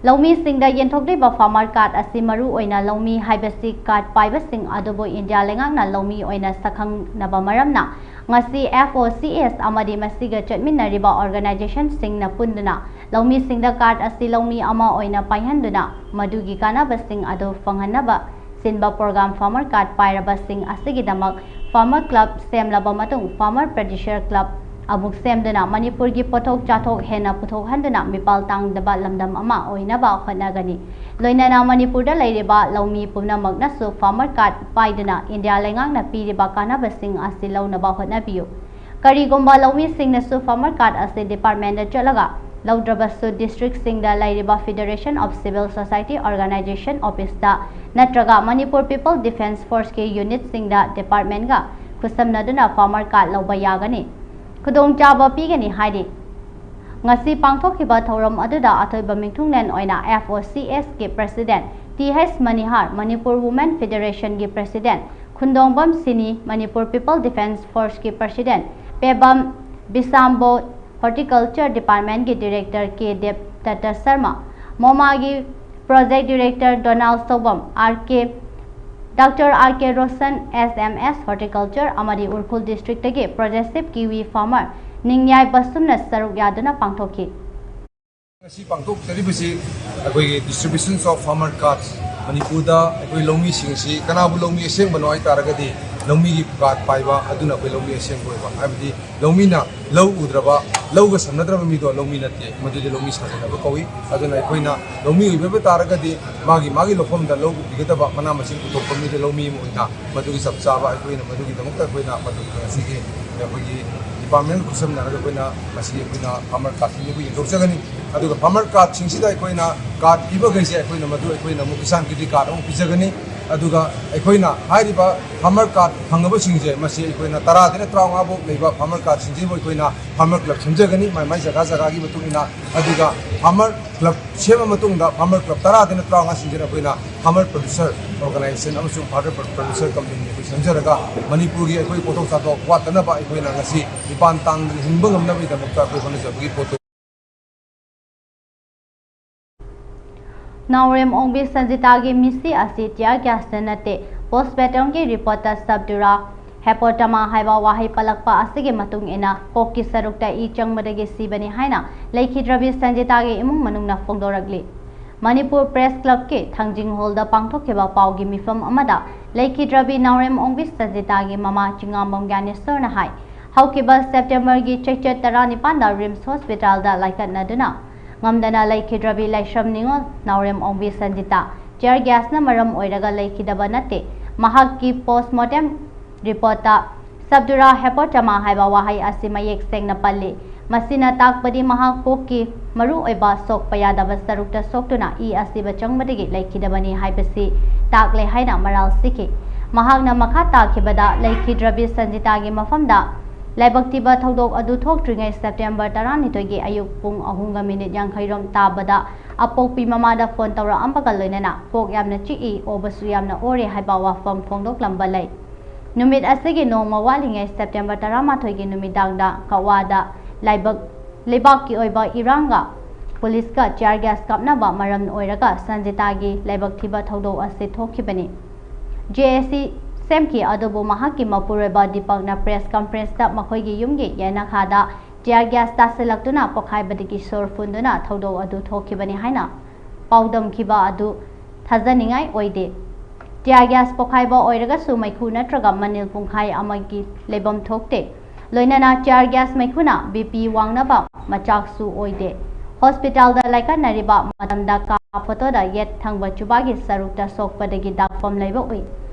ꯂꯧꯃꯤꯁꯤꯡꯗ ꯌꯦꯟꯊꯣꯛꯂꯤꯕ ꯐꯥꯔꯃꯔ ꯀꯥꯔꯗ ꯑꯁꯤ ꯃꯔꯨ ꯑꯣꯏꯅ ꯂꯧꯃꯤ ꯍꯥꯏꯕꯁꯤ ꯀꯥꯔꯗ ꯄꯥꯏꯕꯁꯤꯡ ꯑꯗꯨꯕꯨ ꯏꯟꯗꯤꯌꯥ ꯂꯩꯉꯥꯛꯅ ꯂꯧꯃꯤ ꯑꯣꯏꯅ ꯁꯛꯈꯪꯅꯕ ꯃꯔꯝꯅ ꯉꯁꯤ F O C S ꯑꯃꯗꯤ ꯃꯁꯤꯒ ꯆꯠꯃꯤꯟꯅꯔꯤꯕ organizationꯁꯤꯡꯅ ꯄꯨꯟꯗꯨꯅ ꯂꯧꯃꯤꯁꯤꯡꯗ ꯀꯥꯔꯗ ꯑꯁꯤ ꯂꯧꯃꯤ ꯑꯃ ꯑꯣꯏꯅ ꯄꯥꯏꯍꯟꯗꯨꯅ ꯃꯗꯨꯒꯤ ꯀꯥꯟꯅꯕꯁꯤꯡ ꯑꯗꯨ ꯐꯪꯍꯟꯅꯕ ꯁꯤꯟꯕ ꯄ꯭ꯔꯣꯒ꯭ꯔꯥꯝ ꯐꯥꯔꯃꯔ ꯀꯥꯔꯗ ꯄꯥꯏꯔꯕꯁꯤꯡ ꯑꯁꯤꯒꯤꯗꯃꯛ ꯐꯥꯔꯃꯔ ꯀ꯭ꯂꯕ ꯁꯦꯝꯂꯕ ꯃꯇꯨꯡ ꯐꯥꯔꯃꯔ ꯄ꯭ꯔꯗ꯭ꯌꯨꯁꯔ ꯀ꯭ꯂꯕ ꯑꯃꯨꯛ ꯁꯦꯝꯗꯨꯅ ꯃꯅꯤꯄꯨꯔꯒꯤ ꯄꯣꯠꯊꯣꯛ ꯆꯥꯊꯣꯛ ꯍꯦꯟꯅ ꯄꯨꯊꯣꯛꯍꯟꯗꯨꯅ ꯃꯤꯄꯥꯜ ꯇꯥꯡꯗꯕ ꯂꯝꯗꯝ ꯑꯃ ꯑꯣꯏꯅꯕ ꯍꯣꯠꯅꯒꯅꯤ꯫ ꯂꯣꯏꯅꯅ ꯃꯅꯤꯄꯨꯔꯗ ꯂꯩꯔꯤꯕ ꯂꯧꯃꯤ ꯄꯨꯝꯅꯃꯛꯅꯁꯨ ꯐꯥꯔꯃꯔ ꯀꯥꯔꯗ ꯄꯥꯏꯗꯨꯅ ꯏꯟꯗꯤꯌꯥ ꯂꯩꯉꯥꯛꯅ ꯄꯤꯔꯤꯕ ꯀꯥꯟꯅꯕꯁꯤꯡ ꯑꯁꯤ ꯂꯧꯅꯕ ꯍꯣꯠꯅꯕꯤꯌꯨ꯫ ꯀꯔꯤꯒꯨꯝꯕ ꯂꯧꯃꯤꯁꯤꯡꯅꯁꯨ ꯐꯥꯔꯃꯔ ꯀꯥꯔꯗ ꯑꯁꯤ ꯗꯤꯄꯥꯔꯠꯃꯦꯟꯗ ꯆꯠꯂꯒ ꯂꯧꯗ꯭ꯔꯕꯁꯨ ꯗꯤꯁꯇ꯭ꯔꯤꯛꯁꯤꯡꯗ ꯂꯩꯔꯤꯕ Federation of Civil Society Organization officeꯇ ꯅꯠꯇ꯭ꯔꯒ Manipur People Defence Forceꯀꯤ unitꯁꯤꯡꯗ ꯗꯤꯄꯥꯔꯠꯃꯦꯟꯒ ꯈꯨꯠꯁꯝꯅꯗꯨꯅ ꯐꯥꯔꯃꯔ ꯀꯥꯔꯗ ꯂꯧꯕ ꯌꯥꯒꯅꯤ꯫ ꯈꯨꯗꯣꯡꯆꯥꯕ ꯄꯤꯒꯅꯤ ꯍꯥꯏꯔꯤ꯫ ꯉꯁꯤ ꯄꯥꯡꯊꯣꯛꯈꯤꯕ ꯊꯧꯔꯝ ꯑꯗꯨꯗ ꯑꯊꯣꯏꯕ ꯃꯤꯡꯊꯨꯡꯂꯦꯟ ꯑꯣꯏꯅ F O C Sꯀꯤ president T H Manihar, Manipur Women Federationꯒꯤ president ꯈꯨꯟꯗꯣꯡꯕꯝ ꯁꯤꯅꯤ, Manipur People Defence Forceꯀꯤ president ꯄꯦꯕꯝ ꯕꯤꯁꯥꯝꯕꯣ, Horticulture Departmentꯀꯤ director ꯀꯦ ꯗꯦꯕꯗꯠꯇ ꯁꯔꯃ, ꯃꯣꯃꯥꯒꯤ project director Donal Soubam, R K Doctor R K Roshan, S M S Horticulture ꯑꯃꯗꯤ ꯎꯈ꯭ꯔꯨꯜ district ꯇꯒꯤ progressive kiwi farmer ꯅꯤꯡꯌꯥꯏ ꯕꯁꯨꯝꯅ ꯁꯔꯨꯛ ꯌꯥꯗꯨꯅ ꯄꯥꯡꯊꯣꯛꯈꯤ꯫ ꯉꯁꯤ ꯄꯥꯡꯊꯣꯛꯆꯔꯤꯕꯁꯤ ꯑꯩꯈꯣꯏꯒꯤ distribution of farmer cards꯫ ꯃꯅꯤꯄꯨꯔꯗ ꯑꯩꯈꯣꯏ ꯂꯧꯃꯤꯁꯤꯡꯁꯤ ꯀꯅꯥꯕꯨ ꯂꯧꯃꯤ ꯑꯁꯦꯡꯕꯅꯣ ꯍꯥꯏ ꯇꯥꯔꯒꯗꯤ ꯂꯧꯃꯤꯒꯤ card ꯄꯥꯏꯕ ꯑꯗꯨꯅ ꯑꯩꯈꯣꯏ ꯂꯧꯃꯤ ꯑꯁꯦꯡꯕ ꯑꯣꯏꯕ, ꯍꯥꯏꯕꯗꯤ ꯂꯧꯃꯤꯅ ꯂꯧ ꯎꯗ꯭ꯔꯕ, ꯂꯧꯒ ꯁꯝꯅꯗ꯭ꯔꯕ ꯃꯤꯗꯣ ꯂꯧꯃꯤ ꯅꯠꯇꯦ, ꯃꯗꯨꯗꯤ ꯂꯧꯃꯤ ꯁꯥꯖꯤꯟꯅꯕ ꯀꯧꯏ꯫ ꯑꯗꯨꯅ ꯑꯩꯈꯣꯏꯅ ꯂꯧꯃꯤ ꯑꯣꯏꯕ ꯇꯥꯔꯒꯗꯤ ꯃꯥꯒꯤ ꯃꯥꯒꯤ ꯂꯧꯐꯝꯗ ꯂꯧ ꯎꯕꯤꯒꯗꯕ, ꯃꯅꯥ ꯃꯁꯤꯡ ꯄꯨꯊꯣꯛꯄ ꯃꯤꯗ ꯂꯧꯃꯤ ꯑꯃ ꯑꯣꯏꯅ ꯃꯗꯨꯒꯤ ꯆꯞ ꯆꯥꯕ ꯑꯩꯈꯣꯏꯅ ꯃꯗꯨꯒꯤꯗꯃꯛꯇ ꯑꯩꯈꯣꯏꯅ ꯃꯗꯨ ꯉꯁꯤꯒꯤ ꯑꯩꯈꯣꯏꯒꯤ department ꯈꯨꯠꯁꯝꯅꯔꯒ ꯑꯩꯈꯣꯏꯅ ꯉꯁꯤ ꯑꯩꯈꯣꯏꯅ farmer cardꯁꯤꯡ ꯑꯩꯈꯣꯏ ꯌꯦꯟꯊꯣꯛꯆꯒꯅꯤ꯫ ꯑꯗꯨꯒ farmer cardꯁꯤꯡꯁꯤꯗ ꯑꯩꯈꯣꯏꯅ card ꯄꯤꯕꯈꯩꯁꯦ ꯑꯩꯈꯣꯏꯅ ꯃꯗꯨ ꯑꯩꯈꯣꯏꯅ ꯑꯃꯨꯛ ꯀꯤꯁꯥꯟ credit card ꯑꯃꯨꯛ ꯄꯤꯖꯒꯅꯤ꯫ ꯑꯗꯨꯒ ꯑꯩꯈꯣꯏꯅ ꯍꯥꯏꯔꯤꯕ farmer card ꯐꯪꯉꯕꯁꯤꯡꯁꯦ ꯃꯁꯤ ꯑꯩꯈꯣꯏꯅ ꯇꯔꯥꯗꯩꯅ ꯇꯔꯥꯃꯉꯥ ꯐꯥꯎ ꯂꯩꯕ farmer cardꯁꯤꯡꯁꯤꯕꯨ ꯑꯩꯈꯣꯏꯅ farmer club ꯁꯦꯝꯖꯒꯅꯤ, ꯃꯥꯏ ꯃꯥꯏ ꯖꯒꯥ ꯖꯒꯥꯒꯤ ꯃꯇꯨꯡ ꯏꯟꯅ꯫ ꯑꯗꯨꯒ farmer club ꯁꯦꯝꯃ ꯃꯇꯨꯡꯗ farmer club ꯇꯔꯥꯗꯩꯅ ꯇꯔꯥꯃꯉꯥꯁꯤꯡꯁꯤꯗ ꯑꯩꯈꯣꯏꯅ farmer producer organization ꯑꯃꯁꯨꯡ farmer producer company ꯑꯩꯈꯣꯏ ꯁꯦꯝꯖꯔꯒ ꯃꯅꯤꯄꯨꯔꯒꯤ ꯑꯩꯈꯣꯏ ꯄꯣꯠꯊꯣꯛ ꯆꯥꯊꯣꯛ ꯋꯥꯠꯇꯅꯕ ꯑꯩꯈꯣꯏꯅ ꯉꯁꯤ ꯃꯤꯄꯥꯟ ꯇꯥꯡꯗꯅ ꯍꯤꯡꯕ ꯉꯝꯅꯕꯒꯤꯗꯃꯛꯇ ꯑꯩꯈꯣꯏ ꯍꯣꯠꯅꯖꯕꯒꯤ ꯄꯣꯠꯇꯨ ꯅꯥꯎꯔꯦꯝ ꯑꯣꯡꯕꯤ ꯁꯟꯖꯤꯇꯥꯒꯤ ꯃꯤꯁꯤ ꯑꯁꯤ tear gasꯅ ꯅꯠꯇꯦ, postmortemꯒꯤ reportꯇ subdura hepatoma ꯍꯥꯏꯕ ꯋꯥꯍꯩ ꯄꯜꯂꯛꯄ ꯑꯁꯤꯒꯤ ꯃꯇꯨꯡ ꯏꯟꯅ ꯀꯣꯛꯀꯤ ꯁꯔꯨꯛꯇ ꯏ ꯆꯪꯕꯗꯒꯤ ꯁꯤꯕꯅꯤ ꯍꯥꯏꯅ ꯂꯩꯈꯤꯗ꯭ꯔꯕꯤ ꯁꯟꯖꯤꯇꯥꯒꯤ ꯏꯃꯨꯡ ꯃꯅꯨꯡꯅ ꯐꯣꯡꯗꯣꯔꯛꯂꯤ꯫ ꯃꯅꯤꯄꯨꯔ Press Clubꯀꯤ ꯊꯥꯡꯖꯤꯡ ꯍꯣꯜꯗ ꯄꯥꯡꯊꯣꯛꯈꯤꯕ ꯄꯥꯎꯒꯤ ꯃꯤꯐꯝ ꯑꯃꯗ ꯂꯩꯈꯤꯗ꯭ꯔꯕꯤ ꯅꯥꯎꯔꯦꯝ ꯑꯣꯡꯕꯤ ꯁꯟꯖꯤꯇꯥꯒꯤ ꯃꯃꯥ ꯆꯤꯉꯥꯝꯕꯝ ꯒ꯭ꯌꯥꯅꯦꯁꯣꯔꯅ ꯍꯥꯏ, ꯍꯧꯈꯤꯕ Septemberꯒꯤ ꯆꯩꯆꯠ ꯇꯔꯥꯅꯤꯄꯥꯟꯗ RIMS hospitalꯗ ꯂꯥꯏꯀꯠꯅꯗꯨꯅ ꯉꯝꯗꯅ ꯂꯩꯈꯤꯗ꯭ꯔꯕꯤ ꯂꯥꯏꯁ꯭ꯔꯝ ꯅꯤꯉꯣꯜ ꯅꯥꯎꯔꯦꯝ ꯑꯣꯡꯕꯤ ꯁꯟꯖꯤꯇꯥ tear gasꯅ ꯃꯔꯝ ꯑꯣꯏꯔꯒ ꯂꯩꯈꯤꯗꯕ ꯅꯠꯇꯦ꯫ ꯃꯍꯥꯛꯀꯤ postmortem reportꯇ subdura hepatoma ꯍꯥꯏꯕ ꯋꯥꯍꯩ ꯑꯁꯤ ꯃꯌꯦꯛ ꯁꯦꯡꯅ ꯄꯜꯂꯤ꯫ ꯃꯁꯤꯅ ꯇꯥꯛꯄꯗꯤ ꯃꯍꯥꯛ ꯀꯣꯛꯀꯤ ꯃꯔꯨꯑꯣꯏꯕ ꯁꯣꯛꯄ ꯌꯥꯗꯕ ꯁꯔꯨꯛꯇ ꯁꯣꯛꯇꯨꯅ ꯏ ꯑꯁꯤꯕ ꯆꯪꯕꯗꯒꯤ ꯂꯩꯈꯤꯗꯕꯅꯤ ꯍꯥꯏꯕꯁꯤ ꯇꯥꯛꯂꯦ ꯍꯥꯏꯅ ꯃꯔꯥꯜ ꯁꯤꯈꯤ꯫ ꯃꯍꯥꯛꯅ ꯃꯈꯥ ꯇꯥꯈꯤꯕꯗ ꯂꯩꯈꯤꯗ꯭ꯔꯕꯤ ꯁꯟꯖꯤꯇꯥꯒꯤ ꯃꯐꯝꯗ ꯂꯥꯏꯕꯛ ꯊꯤꯕ ꯊꯧꯗꯣꯛ ꯑꯗꯨ ꯊꯣꯛꯇ꯭ꯔꯤꯉꯩ September ꯇꯔꯥꯅꯤꯊꯣꯏꯒꯤ ꯑꯌꯨꯛ ꯄꯨꯡ ꯑꯍꯨꯝꯒ minute ꯌꯥꯡꯈꯩꯔꯣꯝ ꯇꯥꯕꯗ ꯑꯄꯣꯛꯄꯤ ꯃꯃꯥꯗ phone ꯇꯧꯔꯛꯑꯝꯕꯒ ꯂꯣꯏꯅꯅ ꯀꯣꯛ ꯌꯥꯝꯅ ꯆꯤꯛꯏ, ꯑꯣꯕꯁꯨ ꯌꯥꯝꯅ ꯑꯣꯔꯦ ꯍꯥꯏꯕ ꯋꯥꯐꯝ ꯐꯣꯡꯗꯣꯛꯂꯝꯕ ꯂꯩ꯫ ꯅꯨꯃꯤꯠ ꯑꯁꯤꯒꯤ ꯅꯣꯡꯃ ꯋꯥꯠꯂꯤꯉꯩ September ꯇꯔꯥꯃꯥꯊꯣꯏꯒꯤ ꯅꯨꯃꯤꯗꯥꯡꯗ ꯀꯛꯋꯥꯗ ꯂꯥꯏꯕꯛ, ꯂꯩꯕꯥꯛꯀꯤ ꯑꯣꯏꯕ ꯏꯔꯥꯡꯒ ꯄꯨꯂꯤꯁꯀ tear gas ꯀꯥꯞꯅꯕ ꯃꯔꯝ ꯑꯣꯏꯔꯒ ꯁꯟꯖꯤꯇꯥꯒꯤ ꯂꯥꯏꯕꯛ ꯊꯤꯕ ꯊꯧꯗꯣꯛ ꯑꯁꯤ ꯊꯣꯛꯈꯤꯕꯅꯤ꯫ ꯖꯦ ꯑꯦ ꯁꯤ ꯁꯦꯝꯈꯤ, ꯑꯗꯨꯕꯨ ꯃꯍꯥꯛꯀꯤ ꯃꯄꯨꯔꯣꯏꯕ ꯗꯤꯄꯛꯅ ꯄ꯭ꯔꯦꯁ ꯀꯟꯐꯔꯦꯟꯁꯇ ꯃꯈꯣꯏꯒꯤ ꯌꯨꯝꯒꯤ ꯌꯦꯅꯈꯥꯗ ꯇꯤꯌꯥꯔ ꯒ꯭ꯌꯥꯁ ꯇꯥꯁꯤꯜꯂꯛꯇꯨꯅ ꯄꯣꯈꯥꯏꯕꯗꯒꯤ ꯁꯣꯔ ꯐꯨꯟꯗꯨꯅ ꯊꯧꯗꯣꯛ ꯑꯗꯨ ꯊꯣꯛꯈꯤꯕꯅꯤ ꯍꯥꯏꯅ ꯄꯥꯎꯗꯝꯈꯤꯕ ꯑꯗꯨ ꯊꯥꯖꯅꯤꯡꯉꯥꯏ ꯑꯣꯏꯗꯦ꯫ ꯇꯤꯌꯥꯔ ꯒ꯭ꯌꯥꯁ ꯄꯣꯈꯥꯏꯕ ꯑꯣꯏꯔꯒꯁꯨ ꯃꯩꯈꯨ ꯅꯠꯇ꯭ꯔꯒ ꯃꯅꯤꯜ ꯄꯨꯡꯈꯥꯏ ꯑꯃꯒꯤ ꯂꯩꯐꯝ ꯊꯣꯛꯇꯦ꯫ ꯂꯣꯏꯅꯅ ꯇꯤꯌꯥꯔ ꯒ꯭ꯌꯥꯁ ꯃꯩꯈꯨꯅ ꯕꯤ ꯄꯤ ꯋꯥꯡꯅꯕ ꯃꯆꯥꯛꯁꯨ ꯑꯣꯏꯗꯦ꯫ ꯍꯣꯁꯄꯤꯇꯥꯜꯗ ꯂꯥꯏꯀꯠꯅꯔꯤꯕ ꯃꯇꯝꯗ ꯀꯥ ꯐꯣꯇꯣꯗ ꯌꯦꯠ ꯊꯪꯕ ꯆꯨꯕꯥꯒꯤ ꯁꯔꯨꯛꯇ ꯁꯣꯛꯄꯗꯒꯤ ꯗꯥꯛꯐꯝ ꯂꯩꯕ ꯎꯏ꯫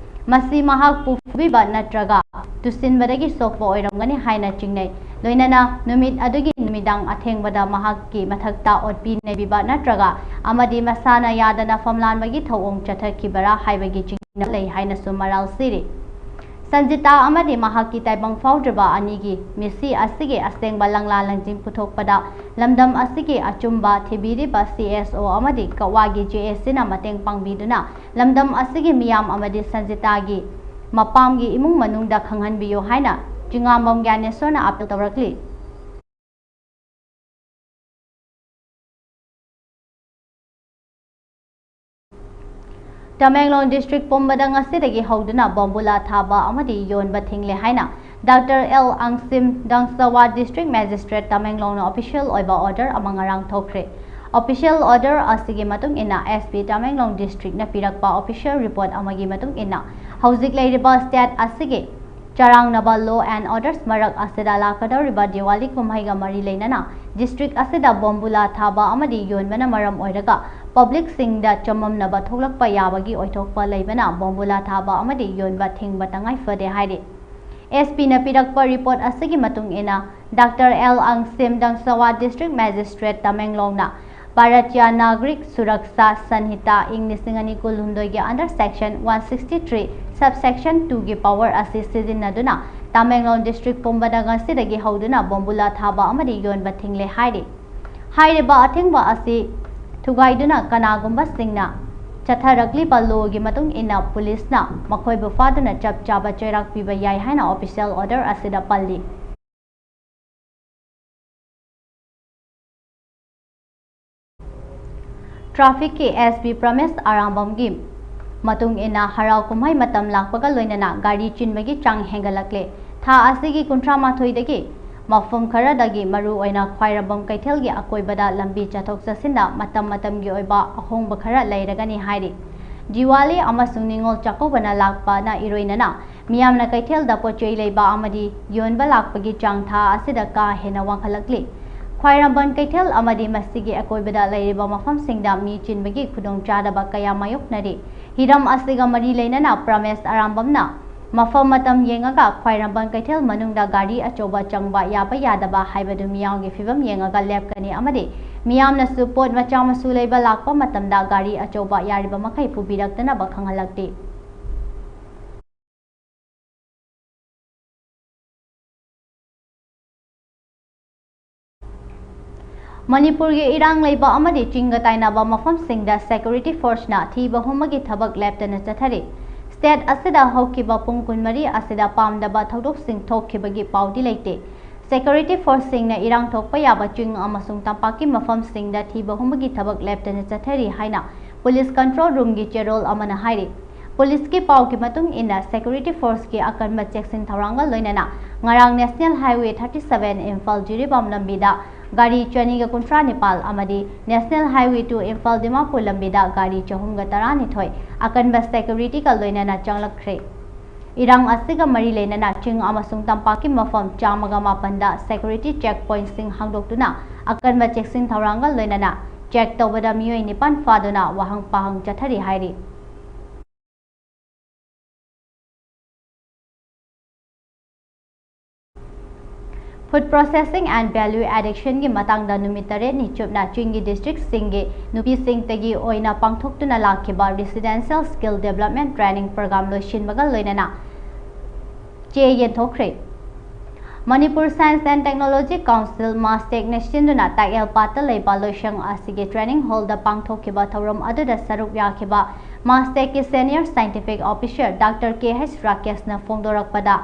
ꯃꯁꯤ ꯃꯍꯥꯛꯄꯨ ꯐꯨꯕꯤꯕ ꯅꯠꯇ꯭ꯔꯒ ꯇꯨꯁꯤꯟꯕꯗꯒꯤ ꯁꯣꯛꯄ ꯑꯣꯏꯔꯝꯒꯅꯤ ꯍꯥꯏꯅ ꯆꯤꯡꯅꯩ꯫ ꯂꯣꯏꯅꯅ ꯅꯨꯃꯤꯠ ꯑꯗꯨꯒꯤ ꯅꯨꯃꯤꯗꯥꯡ ꯑꯊꯦꯡꯕꯗ ꯃꯍꯥꯛꯀꯤ ꯃꯊꯛꯇ ꯑꯣꯠꯄꯤ ꯅꯩꯕꯤꯕ ꯅꯠꯇ꯭ꯔꯒ ꯑꯃꯗꯤ ꯃꯁꯥꯅ ꯌꯥꯗꯅ ꯐꯝꯂꯥꯟꯕꯒꯤ ꯊꯧꯑꯣꯡ ꯆꯠꯊꯈꯤꯕꯔꯥ ꯍꯥꯏꯕꯒꯤ ꯆꯤꯡꯅꯕ ꯂꯩ ꯍꯥꯏꯅꯁꯨ ꯃꯔꯥꯜ ꯁꯤꯔꯤ꯫ ꯁꯟꯖꯤꯇꯥ ꯑꯃꯗꯤ ꯃꯍꯥꯛꯀꯤ ꯇꯥꯏꯕꯪ ꯐꯥꯎꯗ꯭ꯔꯤꯕ ꯑꯅꯤꯒꯤ ꯃꯤꯠꯁꯤ ꯑꯁꯤꯒꯤ ꯑꯁꯦꯡꯕ ꯂꯪꯂꯥ ꯂꯪꯖꯤꯡ ꯄꯨꯊꯣꯛꯄꯗ ꯂꯝꯗꯝ ꯑꯁꯤꯒꯤ ꯑꯆꯨꯝꯕ ꯊꯤꯕꯤꯔꯤꯕ ꯁꯤ ꯑꯦꯁ ꯑꯣ ꯑꯃꯗꯤ ꯀꯛꯋꯥꯒꯤ ꯖꯦ ꯑꯦ ꯁꯤꯅ ꯃꯇꯦꯡ ꯄꯥꯡꯕꯤꯗꯨꯅ ꯂꯝꯗꯝ ꯑꯁꯤꯒꯤ ꯃꯤꯌꯥꯝ ꯑꯃꯗꯤ ꯁꯟꯖꯤꯇꯥꯒꯤ ꯃꯄꯥꯝꯒꯤ ꯏꯃꯨꯡ ꯃꯅꯨꯡꯗ ꯈꯪꯍꯟꯕꯤꯌꯨ ꯍꯥꯏꯅ ꯆꯤꯉꯥꯝꯕꯝ ꯒ꯭ꯌꯥꯅꯦꯁꯣꯔꯅ ꯑꯥꯄꯤꯜ ꯇꯧꯔꯛꯂꯤ꯫ ꯇꯃꯦꯡꯂꯣꯡ ꯗꯤꯁꯇ꯭ꯔꯤꯛ ꯄꯨꯝꯕꯗ ꯉꯁꯤꯗꯒꯤ ꯍꯧꯗꯨꯅ ꯕꯣꯝꯕꯨꯂꯥ ꯊꯥꯕ ꯑꯃꯗꯤ ꯌꯣꯟꯕ ꯊꯤꯡꯂꯦ ꯍꯥꯏꯅ doctor L Angshim Dangshawa district magistrate ꯇꯃꯦꯡꯂꯣꯡꯅ ꯑꯣꯐꯤꯁꯤꯌꯦꯜ ꯑꯣꯏꯕ ꯑꯣꯔꯗꯔ ꯑꯃ ꯉꯔꯥꯡ ꯊꯣꯛꯈ꯭ꯔꯦ꯫ ꯑꯣꯐꯤꯁꯤꯌꯦꯜ ꯑꯣꯔꯗꯔ ꯑꯁꯤꯒꯤ ꯃꯇꯨꯡ ꯏꯟꯅ ꯑꯦꯁ ꯄꯤ ꯇꯃꯦꯡꯂꯣꯡ ꯗꯤꯁꯇ꯭ꯔꯤꯛꯅ ꯄꯤꯔꯛꯄ ꯑꯣꯐꯤꯁꯤꯌꯦꯜ ꯔꯤꯄꯣꯔꯠ ꯑꯃꯒꯤ ꯃꯇꯨꯡ ꯏꯟꯅ ꯍꯧꯖꯤꯛ ꯂꯩꯔꯤꯕ ꯁ꯭ꯇꯦꯠ ꯑꯁꯤꯒꯤ ꯆꯔꯥꯡꯅꯕ law and orders ꯃꯔꯛ ꯑꯁꯤꯗ ꯂꯥꯛꯀꯗꯧꯔꯤꯕ ꯗꯤꯋꯥꯂꯤ ꯀꯨꯝꯍꯩꯒ ꯃꯔꯤ ꯂꯩꯅꯅ ꯗꯤꯁꯇ꯭ꯔꯤꯛ ꯑꯁꯤꯗ ꯕꯣꯝꯕꯨꯂꯥ ꯊꯥꯕ ꯑꯃꯗꯤ ꯌꯣꯟꯕꯅ ꯃꯔꯝ ꯑꯣꯏꯔꯒ ꯄꯕ꯭ꯂꯤꯛꯁꯤꯡꯗ ꯆꯃꯝꯅꯕ ꯊꯣꯛꯂꯛꯄ ꯌꯥꯕꯒꯤ ꯑꯣꯏꯊꯣꯛꯄ ꯂꯩꯕꯅ ꯕꯣꯝꯕꯨꯂꯥ ꯊꯥꯕ ꯑꯃꯗꯤ ꯌꯣꯟꯕ ꯊꯤꯡꯕ ꯇꯉꯥꯏ ꯐꯗꯦ ꯍꯥꯏꯔꯤ꯫ ꯑꯦꯁ ꯄꯤꯅ ꯄꯤꯔꯛꯄ ꯔꯤꯄꯣꯔꯠ ꯑꯁꯤꯒꯤ ꯃꯇꯨꯡ ꯏꯟꯅ doctor L Angshim Dangshawa district magistrate ꯇꯃꯦꯡꯂꯣꯡꯅ ꯚꯥꯔꯠꯇꯤꯌꯥ ꯅꯥꯒꯔꯤꯛ ꯁꯨꯔꯛꯁꯥ ꯁꯟꯍꯤꯇꯥ ꯏꯪ ꯂꯤꯁꯤꯡ ꯑꯅꯤ ꯀꯨꯟꯍꯨꯝꯗꯣꯏꯒꯤ under section one sixty three subsection two ꯒꯤ power ꯑꯁꯤ ꯁꯤꯖꯤꯟꯅꯗꯨꯅ ꯇꯃꯦꯡꯂꯣꯡ ꯗꯤꯁꯇ꯭ꯔꯤꯛ ꯄꯨꯝꯕꯗ ꯉꯁꯤꯗꯒꯤ ꯍꯧꯗꯨꯅ ꯕꯣꯝꯕꯨꯂꯥ ꯊꯥꯕ ꯑꯃꯗꯤ ꯌꯣꯟꯕ ꯊꯤꯡꯂꯦ ꯍꯥꯏꯔꯤ꯫ ꯍꯥꯏꯔꯤꯕ ꯑꯊꯤꯡꯕ ꯑꯁꯤ ꯊꯨꯒꯥꯏꯗꯨꯅ ꯀꯅꯥꯒꯨꯝꯕꯁꯤꯡꯅ ꯆꯠꯊꯔꯛꯂꯤꯕ ꯂꯣꯒꯤ ꯃꯇꯨꯡ ꯏꯟꯅ ꯄꯨꯂꯤꯁꯅ ꯃꯈꯣꯏꯕꯨ ꯐꯥꯗꯨꯅ ꯆꯞ ꯆꯥꯕ ꯆꯩꯔꯥꯛ ꯄꯤꯕ ꯌꯥꯏ ꯍꯥꯏꯅ ꯑꯣꯐꯤꯁꯤꯌꯦꯜ ꯑꯣꯔꯗꯔ ꯑꯁꯤꯗ ꯄꯜꯂꯤ꯫ ꯇ꯭ꯔꯥꯐꯤꯛꯀꯤ ꯑꯦꯁ ꯄꯤ ꯄ꯭ꯔꯃꯦꯁ ꯑꯔꯥꯝꯕꯝꯒꯤ ꯃꯇꯨꯡ ꯏꯟꯅ ꯍꯔꯥꯎ ꯀꯨꯝꯍꯩ ꯃꯇꯝ ꯂꯥꯛꯄꯒ ꯂꯣꯏꯅꯅ ꯒꯥꯔꯤ ꯆꯤꯟꯕꯒꯤ ꯆꯥꯡ ꯍꯦꯟꯒꯠꯂꯛꯂꯦ꯫ ꯊꯥ ꯑꯁꯤꯒꯤ ꯀꯨꯟꯊ꯭ꯔꯥ ꯃꯥꯊꯣꯏꯗꯒꯤ ꯃꯐꯝ ꯈꯔꯗꯒꯤ, ꯃꯔꯨꯑꯣꯏꯅ ꯈ꯭ꯋꯥꯏꯔꯝꯕꯝ ꯀꯩꯊꯦꯜꯒꯤ ꯑꯀꯣꯏꯕꯗ ꯂꯝꯕꯤ ꯆꯠꯊꯣꯛ ꯆꯠꯁꯤꯟꯗ ꯃꯇꯝ ꯃꯇꯝꯒꯤ ꯑꯣꯏꯕ ꯑꯍꯣꯡꯕ ꯈꯔ ꯂꯩꯔꯒꯅꯤ ꯍꯥꯏꯔꯤ꯫ ꯗꯤꯋꯥꯂꯤ ꯑꯃꯁꯨꯡ ꯅꯤꯉꯣꯜ ꯆꯥꯛꯀꯧꯕꯅ ꯂꯥꯛꯄꯅ ꯏꯔꯣꯏꯅꯅ ꯃꯤꯌꯥꯝꯅ ꯀꯩꯊꯦꯜꯗ ꯄꯣꯠ ꯆꯩ ꯂꯩꯕ ꯑꯃꯗꯤ ꯌꯣꯟꯕ ꯂꯥꯛꯄꯒꯤ ꯆꯥꯡ ꯊꯥ ꯑꯁꯤꯗ ꯀꯥ ꯍꯦꯟꯅ ꯋꯥꯡꯈꯠꯂꯛꯂꯤ꯫ ꯈ꯭ꯋꯥꯏꯔꯝꯕꯟ ꯀꯩꯊꯦꯜ ꯑꯃꯗꯤ ꯃꯁꯤꯒꯤ ꯑꯀꯣꯏꯕꯗ ꯂꯩꯔꯤꯕ ꯃꯐꯝꯁꯤꯡꯗ ꯃꯤ ꯆꯤꯟꯕꯒꯤ ꯈꯨꯗꯣꯡꯆꯥꯗꯕ ꯀꯌꯥ ꯃꯥꯌꯣꯛꯅꯔꯤ꯫ ꯍꯤꯔꯝ ꯑꯁꯤꯒ ꯃꯔꯤ ꯂꯩꯅꯅ ꯄ꯭ꯔꯃꯦꯁ ꯑꯔꯥꯝꯕꯝꯅ ꯃꯐꯝ ꯃꯇꯝ ꯌꯦꯡꯉꯒ ꯈ꯭ꯋꯥꯏꯔꯝꯕꯟ ꯀꯩꯊꯦꯜ ꯃꯅꯨꯡꯗ ꯒꯥꯔꯤ ꯑꯆꯧꯕ ꯆꯪꯕ ꯌꯥꯕ ꯌꯥꯗꯕ ꯍꯥꯏꯕꯗꯨ ꯃꯤꯌꯥꯝꯒꯤ ꯐꯤꯕꯝ ꯌꯦꯡꯉꯒ ꯂꯦꯞꯀꯅꯤ ꯑꯃꯗꯤ ꯃꯤꯌꯥꯝꯅꯁꯨ ꯄꯣꯠ ꯃꯆꯥ ꯃꯁꯨ ꯂꯩꯕ ꯂꯥꯛꯄ ꯃꯇꯝꯗ ꯒꯥꯔꯤ ꯑꯆꯧꯕ ꯌꯥꯔꯤꯕ ꯃꯈꯩ ꯄꯨꯕꯤꯔꯛꯇꯅꯕ ꯈꯪꯍꯜꯂꯛꯂꯤ꯫ ꯃꯅꯤꯄꯨꯔꯒꯤ ꯏꯔꯥꯡ ꯂꯩꯕ ꯑꯃꯗꯤ ꯆꯤꯡꯒ ꯇꯥꯏꯅꯕ ꯃꯐꯝꯁꯤꯡꯗ security forceꯅ ꯊꯤꯕ ꯍꯨꯝꯕꯒꯤ ꯊꯕꯛ ꯂꯦꯞꯇꯅ ꯆꯠꯊꯔꯤ꯫ State ꯑꯁꯤꯗ ꯍꯧꯈꯤꯕ ꯄꯨꯡ ꯀꯨꯟꯃꯔꯤ ꯑꯁꯤꯗ ꯄꯥꯝꯗꯕ ꯊꯧꯗꯣꯛꯁꯤꯡ ꯊꯣꯛꯈꯤꯕꯒꯤ ꯄꯥꯎꯗꯤ ꯂꯩꯇꯦ꯫ Security forceꯁꯤꯡꯅ ꯏꯔꯥꯡ ꯊꯣꯛꯄ ꯌꯥꯕ ꯆꯤꯡ ꯑꯃꯁꯨꯡ ꯇꯝꯄꯥꯛꯀꯤ ꯃꯐꯝꯁꯤꯡꯗ ꯊꯤꯕ ꯍꯨꯝꯕꯒꯤ ꯊꯕꯛ ꯂꯦꯞꯇꯅ ꯆꯠꯊꯔꯤ ꯍꯥꯏꯅ Police Control Roomꯒꯤ ꯆꯦꯔꯣꯜ ꯑꯃꯅ ꯍꯥꯏꯔꯤ꯫ Policeꯀꯤ ꯄꯥꯎꯒꯤ ꯃꯇꯨꯡ ꯏꯟꯅ, security forceꯀꯤ ꯑꯀꯟꯕ ꯆꯦꯛꯁꯤꯟ ꯊꯧꯔꯥꯡꯒ ꯂꯣꯏꯅꯅ ꯉꯔꯥꯡ National Highway thirty seven Imphal Jiribam ꯂꯝꯕꯤꯗ ꯒꯥꯔꯤ ꯆꯅꯤꯒ ꯀꯨꯟꯊ꯭ꯔꯥ ꯅꯤꯄꯥꯜ ꯑꯃꯗꯤ National Highway two Imphal Dimapur ꯂꯝꯕꯤꯗ ꯒꯥꯔꯤ ꯆꯍꯨꯝꯒ ꯇꯔꯥꯅꯤꯊꯣꯏ ꯑꯀꯟꯕ securityꯒ ꯂꯣꯏꯅꯅ ꯆꯪꯂꯛꯈ꯭ꯔꯦ꯫ ꯏꯔꯥꯡ ꯑꯁꯤꯒ ꯃꯔꯤ ꯂꯩꯅꯅ ꯆꯤꯡ ꯑꯃꯁꯨꯡ ꯇꯝꯄꯥꯛꯀꯤ ꯃꯐꯝ ꯆꯥꯝꯃꯒ ꯃꯥꯄꯟꯗ security check pointꯁꯤꯡ ꯍꯥꯡꯗꯣꯛꯇꯨꯅ ꯑꯀꯟꯕ ꯆꯦꯛꯁꯤꯟ ꯊꯧꯔꯥꯡꯒ ꯂꯣꯏꯅꯅ check ꯇꯧꯕꯗ ꯃꯤꯑꯣꯏ ꯅꯤꯄꯥꯟ ꯐꯥꯗꯨꯅ ꯋꯥꯍꯪ ꯄꯥꯍꯪ ꯆꯠꯊꯔꯤ ꯍꯥꯏꯔꯤ꯫ Food processing and value additionꯒꯤ ꯃꯇꯥꯡꯗ ꯅꯨꯃꯤꯠ ꯇꯔꯦꯠꯅꯤ ꯆꯨꯞꯅ ꯆꯤꯡꯒꯤ districtꯁꯤꯡꯒꯤ ꯅꯨꯄꯤꯁꯤꯡꯇꯒꯤ ꯑꯣꯏꯅ ꯄꯥꯡꯊꯣꯛꯇꯨꯅ ꯂꯥꯛꯈꯤꯕ Residential Skill Development Training Program ꯂꯣꯏꯁꯤꯟꯕꯒ ꯂꯣꯏꯅꯅ ꯆꯦ ꯌꯦꯟꯊꯣꯛꯈ꯭ꯔꯦ꯫ Manipur Science and Technology Council, MassTechꯅ ꯁꯤꯟꯗꯨꯅ ꯇꯥꯛꯌꯦꯜꯄꯥꯠꯇ ꯂꯩꯕ ꯂꯣꯏꯁꯪ ꯑꯁꯤꯒꯤ training hallꯗ ꯄꯥꯡꯊꯣꯛꯈꯤꯕ ꯊꯧꯔꯝ ꯑꯗꯨꯗ ꯁꯔꯨꯛ ꯌꯥꯈꯤꯕ MassTechꯀꯤ Senior Scientific Officer Doctor K H ꯔꯥꯀꯦꯁꯅ ꯐꯣꯡꯗꯣꯔꯛꯄꯗ,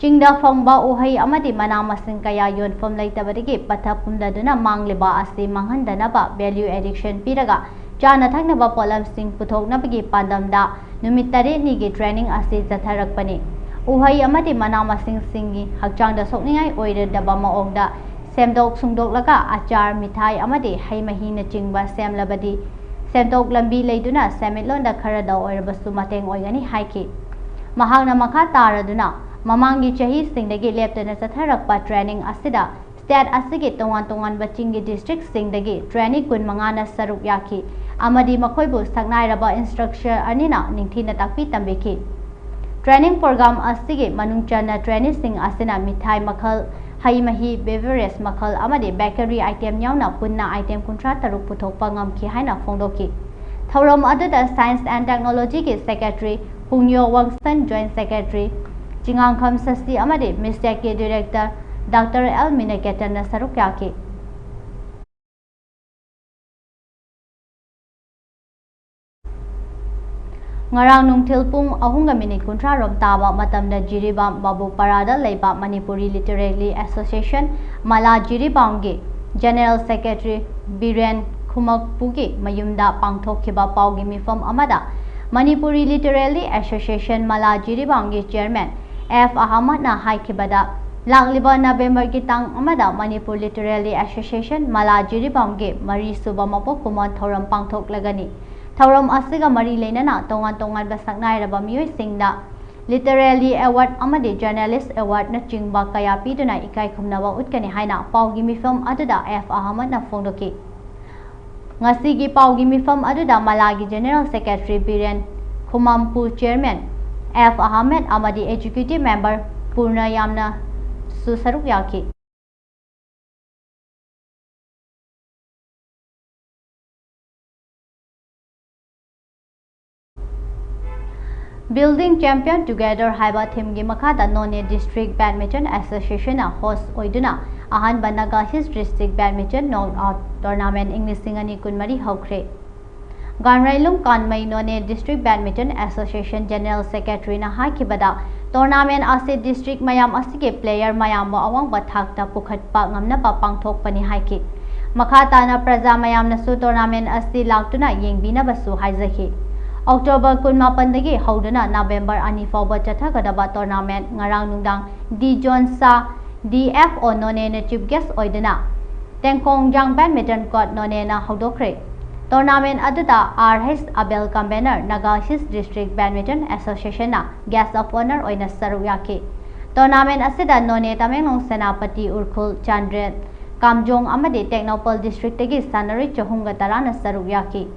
ꯆꯤꯡꯗ ꯐꯪꯕ ꯎꯍꯩ ꯑꯃꯗꯤ ꯃꯅꯥ ꯃꯁꯤꯡ ꯀꯌꯥ ꯌꯣꯟꯐꯝ ꯂꯩꯇꯕꯗꯒꯤ ꯄꯠꯊ ꯄꯨꯝꯊꯗꯨꯅ ꯃꯥꯡꯂꯤꯕ ꯑꯁꯤ ꯃꯥꯡꯍꯟꯗꯅꯕ value addition ꯄꯤꯔꯒ ꯆꯥꯅ ꯊꯛꯅꯕ ꯄꯣꯠꯂꯝꯁꯤꯡ ꯄꯨꯊꯣꯛꯅꯕꯒꯤ ꯄꯥꯟꯗꯝꯗ ꯅꯨꯃꯤꯠ ꯇꯔꯦꯠꯅꯤꯒꯤ training ꯑꯁꯤ ꯆꯠꯊꯔꯛꯄꯅꯤ꯫ ꯎꯍꯩ ꯑꯃꯗꯤ ꯃꯅꯥ ꯃꯁꯤꯡꯁꯤꯡꯒꯤ ꯍꯛꯆꯥꯡꯗ ꯁꯣꯛꯅꯤꯡꯉꯥꯏ ꯑꯣꯏꯔꯣꯏꯗꯕ ꯃꯑꯣꯡꯗ ꯁꯦꯝꯗꯣꯛ ꯁꯨꯡꯗꯣꯛꯂꯒ ꯑꯆꯥꯔ, ꯃꯤꯊꯥꯏ ꯑꯃꯗꯤ ꯍꯩ ꯃꯍꯤꯅꯆꯤꯡꯕ ꯁꯦꯝꯂꯕꯗꯤ ꯁꯦꯟꯊꯣꯛ ꯂꯝꯕꯤ ꯂꯩꯗꯨꯅ ꯁꯦꯟꯃꯤꯠꯂꯣꯟꯗ ꯈꯔꯗ ꯑꯣꯏꯔꯕꯁꯨ ꯃꯇꯦꯡ ꯑꯣꯏꯒꯅꯤ ꯍꯥꯏꯈꯤ꯫ ꯃꯍꯥꯛꯅ ꯃꯈꯥ ꯇꯥꯔꯗꯨꯅ ꯃꯃꯥꯡꯒꯤ ꯆꯍꯤꯁꯤꯡꯗꯒꯤ ꯂꯦꯞꯇꯅ ꯆꯠꯊꯔꯛꯄ training ꯑꯁꯤꯗ state ꯑꯁꯤꯒꯤ ꯇꯣꯉꯥꯟ ꯇꯣꯉꯥꯟꯕ ꯆꯤꯡꯒꯤ districtꯁꯤꯡꯗꯒꯤ trainee ꯀꯨꯟꯃꯉꯥꯅ ꯁꯔꯨꯛ ꯌꯥꯈꯤ ꯑꯃꯗꯤ ꯃꯈꯣꯏꯕꯨ ꯁꯛꯅꯥꯏꯔꯕ instructor ꯑꯅꯤꯅ ꯅꯤꯡꯊꯤꯅ ꯇꯥꯛꯄꯤ ꯇꯝꯕꯤꯈꯤ꯫ Training program ꯑꯁꯤꯒꯤ ꯃꯅꯨꯡ ꯆꯟꯅ traineeꯁꯤꯡ ꯑꯁꯤꯅ ꯃꯤꯊꯥꯏ ꯃꯈꯜ, ꯍꯩ ꯃꯍꯤ, beverage ꯃꯈꯜ ꯑꯃꯗꯤ bakery item ꯌꯥꯎꯅ ꯄꯨꯟꯅ item ꯀꯨꯟꯊ꯭ꯔꯥ ꯇꯔꯨꯛ ꯄꯨꯊꯣꯛꯄ ꯉꯝꯈꯤ ꯍꯥꯏꯅ ꯐꯣꯡꯗꯣꯛꯈꯤ꯫ ꯊꯧꯔꯝ ꯑꯗꯨꯗ Science and Technologyꯒꯤ secretary ꯄꯨꯡꯌꯣ ꯋꯥꯡꯁꯟ, joint secretary ꯆꯤꯉꯥꯡꯈꯝ ꯁꯁꯤ ꯑꯃꯗꯤ MISTACꯀꯤ director Doctor ꯑꯦꯜ ꯃꯤꯅꯀꯦꯇꯟꯅ ꯁꯔꯨꯛ ꯌꯥꯈꯤ꯫ ꯉꯔꯥꯡ ꯅꯨꯡꯊꯤꯜ ꯄꯨꯡ ꯑꯍꯨꯝꯒ ꯃꯤꯅꯤꯠ ꯀꯨꯟꯊ꯭ꯔꯥ ꯔꯣꯝ ꯇꯥꯕ ꯃꯇꯝꯗ ꯖꯤꯔꯤꯕꯥꯝ ꯕꯥꯕꯨꯄꯥꯔꯥꯗ ꯂꯩꯕ ꯃꯅꯤꯄꯨꯔꯤ Literary Association ꯃꯂꯥ ꯖꯤꯔꯤꯕꯥꯝꯒꯤ general secretary ꯕꯤꯔꯦꯟ ꯈꯨꯃꯛꯄꯨꯒꯤ ꯃꯌꯨꯝꯗ ꯄꯥꯡꯊꯣꯛꯈꯤꯕ ꯄꯥꯎꯒꯤ ꯃꯤꯐꯝ ꯑꯃꯗ ꯃꯅꯤꯄꯨꯔꯤ Literary Association ꯃꯂꯥ ꯖꯤꯔꯤꯕꯥꯝꯒꯤ chairman ꯑꯦꯐ ꯑꯍꯃꯗꯅ ꯍꯥꯏꯈꯤꯕꯗ, ꯂꯥꯛꯂꯤꯕ ꯅꯕꯦꯝꯕꯔꯒꯤ ꯇꯥꯡ ꯑꯃꯗ ꯃꯅꯤꯄꯨꯔ Literary Association ꯃꯂꯥ ꯖꯤꯔꯤꯕꯥꯝꯒꯤ ꯃꯔꯤꯁꯨꯕ ꯃꯄꯣꯛ ꯀꯨꯝꯑꯣꯟ ꯊꯧꯔꯝ ꯄꯥꯡꯊꯣꯛꯂꯒꯅꯤ꯫ ꯊꯧꯔꯝ ꯑꯁꯤꯒ ꯃꯔꯤ ꯂꯩꯅꯅ ꯇꯣꯉꯥꯟ ꯇꯣꯉꯥꯟꯕ ꯁꯛꯅꯥꯏꯔꯕ ꯃꯤꯑꯣꯏꯁꯤꯡꯗ Literary Award ꯑꯃꯗꯤ Journalist Awardꯅꯆꯤꯡꯕ ꯀꯌꯥ ꯄꯤꯗꯨꯅ ꯏꯀꯥꯏ ꯈꯨꯝꯅꯕ ꯎꯠꯀꯅꯤ ꯍꯥꯏꯅ ꯄꯥꯎꯒꯤ ꯃꯤꯐꯝ ꯑꯗꯨꯗ ꯑꯦꯐ ꯑꯍꯃꯗꯅ ꯐꯣꯡꯗꯣꯛꯈꯤ꯫ ꯉꯁꯤꯒꯤ ꯄꯥꯎꯒꯤ ꯃꯤꯐꯝ ꯑꯗꯨꯗ ꯃꯂꯥꯒꯤ general secretary ꯕꯤꯔꯦꯟ ꯈꯨꯃꯥꯝꯄꯨ, chairman ꯑꯦꯐ ꯑꯍꯃꯗ ꯑꯃꯗꯤ executive member ꯄꯨꯔꯅ ꯌꯥꯝꯅꯁꯨ ꯁꯔꯨꯛ ꯌꯥꯈꯤ꯫ Building Champion Together ꯍꯥꯏꯕ themeꯒꯤ ꯃꯈꯥꯗ Noney District Badminton Associationꯅ host ꯑꯣꯏꯗꯨꯅ ꯑꯍꯥꯟꯕ Naga Hills District Badminton Knockout Tournament ꯏꯪ ꯂꯤꯁꯤꯡ ꯑꯅꯤ ꯀꯨꯟꯃꯔꯤ ꯍꯧꯈ꯭ꯔꯦ꯫ ꯒꯥꯟꯔꯩꯂꯨꯡ Kanmei Noney District Badminton Association general secretaryꯅ ꯍꯥꯏꯈꯤꯕꯗ, tournament ꯑꯁꯤ district ꯃꯌꯥꯝ ꯑꯁꯤꯒꯤ player ꯃꯌꯥꯝꯕꯨ ꯑꯋꯥꯡꯕ ꯊꯥꯛꯇ ꯄꯨꯈꯠꯄ ꯉꯝꯅꯕ ꯄꯥꯡꯊꯣꯛꯄꯅꯤ ꯍꯥꯏꯈꯤ꯫ ꯃꯈꯥ ꯇꯥꯅ ꯄ꯭ꯔꯖꯥ ꯃꯌꯥꯝꯅꯁꯨ tournament ꯑꯁꯤ ꯂꯥꯛꯇꯨꯅ ꯌꯦꯡꯕꯤꯅꯕꯁꯨ ꯍꯥꯏꯖꯈꯤ꯫ October ꯀꯨꯟꯃꯥꯄꯟꯗꯒꯤ ꯍꯧꯗꯨꯅ November ꯑꯅꯤ ꯐꯥꯎꯕ ꯆꯠꯊꯒꯗꯕ tournament ꯉꯔꯥꯡ ꯅꯨꯡꯗꯥꯡ ꯗꯤ ꯖꯣꯟ ꯁꯥ, ꯗꯤ ꯑꯦꯐ ꯑꯣ ꯅꯣꯅꯦꯅ chief guest ꯑꯣꯏꯗꯨꯅ ꯇꯦꯡꯀꯣꯡꯖꯥꯡ Badminton Court ꯅꯣꯅꯦꯅ ꯍꯧꯗꯣꯛꯈ꯭ꯔꯦ꯫ Tournament ꯑꯗꯨꯗ R H Abel, convener, Naga Hills District Badminton Associationꯅ guest of honour ꯑꯣꯏꯅ ꯁꯔꯨꯛ ꯌꯥꯈꯤ꯫ Tournament ꯑꯁꯤꯗ ꯅꯣꯅꯦ, ꯇꯃꯦꯡꯂꯣꯡ, ꯁꯦꯅꯥꯄꯇꯤ, ꯎꯈ꯭ꯔꯨꯜ, ꯆꯥꯟꯗꯦꯜ, ꯀꯥꯝꯖꯣꯡ ꯑꯃꯗꯤ ꯇꯦꯡꯅꯧꯄꯜ districtꯇꯒꯤ ꯁꯥꯟꯅꯔꯣꯏ ꯆꯍꯨꯝꯒ ꯇꯔꯥꯅ ꯁꯔꯨꯛ ꯌꯥꯈꯤ꯫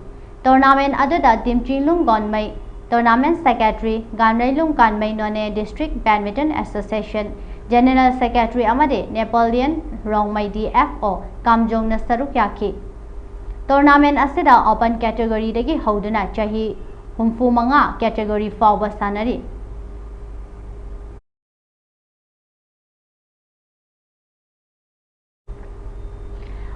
Tournament ꯑꯗꯨꯗ Dimchilung Gonmei, tournament secretary, Ganreilung Kanmei, Noney District Badminton Association general secretary ꯑꯃꯗꯤ Napoleon Rongmei, D F O ꯀꯥꯝꯖꯣꯡꯅ ꯁꯔꯨꯛ ꯌꯥꯈꯤ꯫ Tournament ꯑꯁꯤꯗ open categoryꯗꯒꯤ ꯍꯧꯗꯨꯅ ꯆꯍꯤ ꯍꯨꯝꯐꯨ ꯃꯉꯥ category ꯐꯥꯎꯕ ꯁꯥꯟꯅꯔꯤ꯫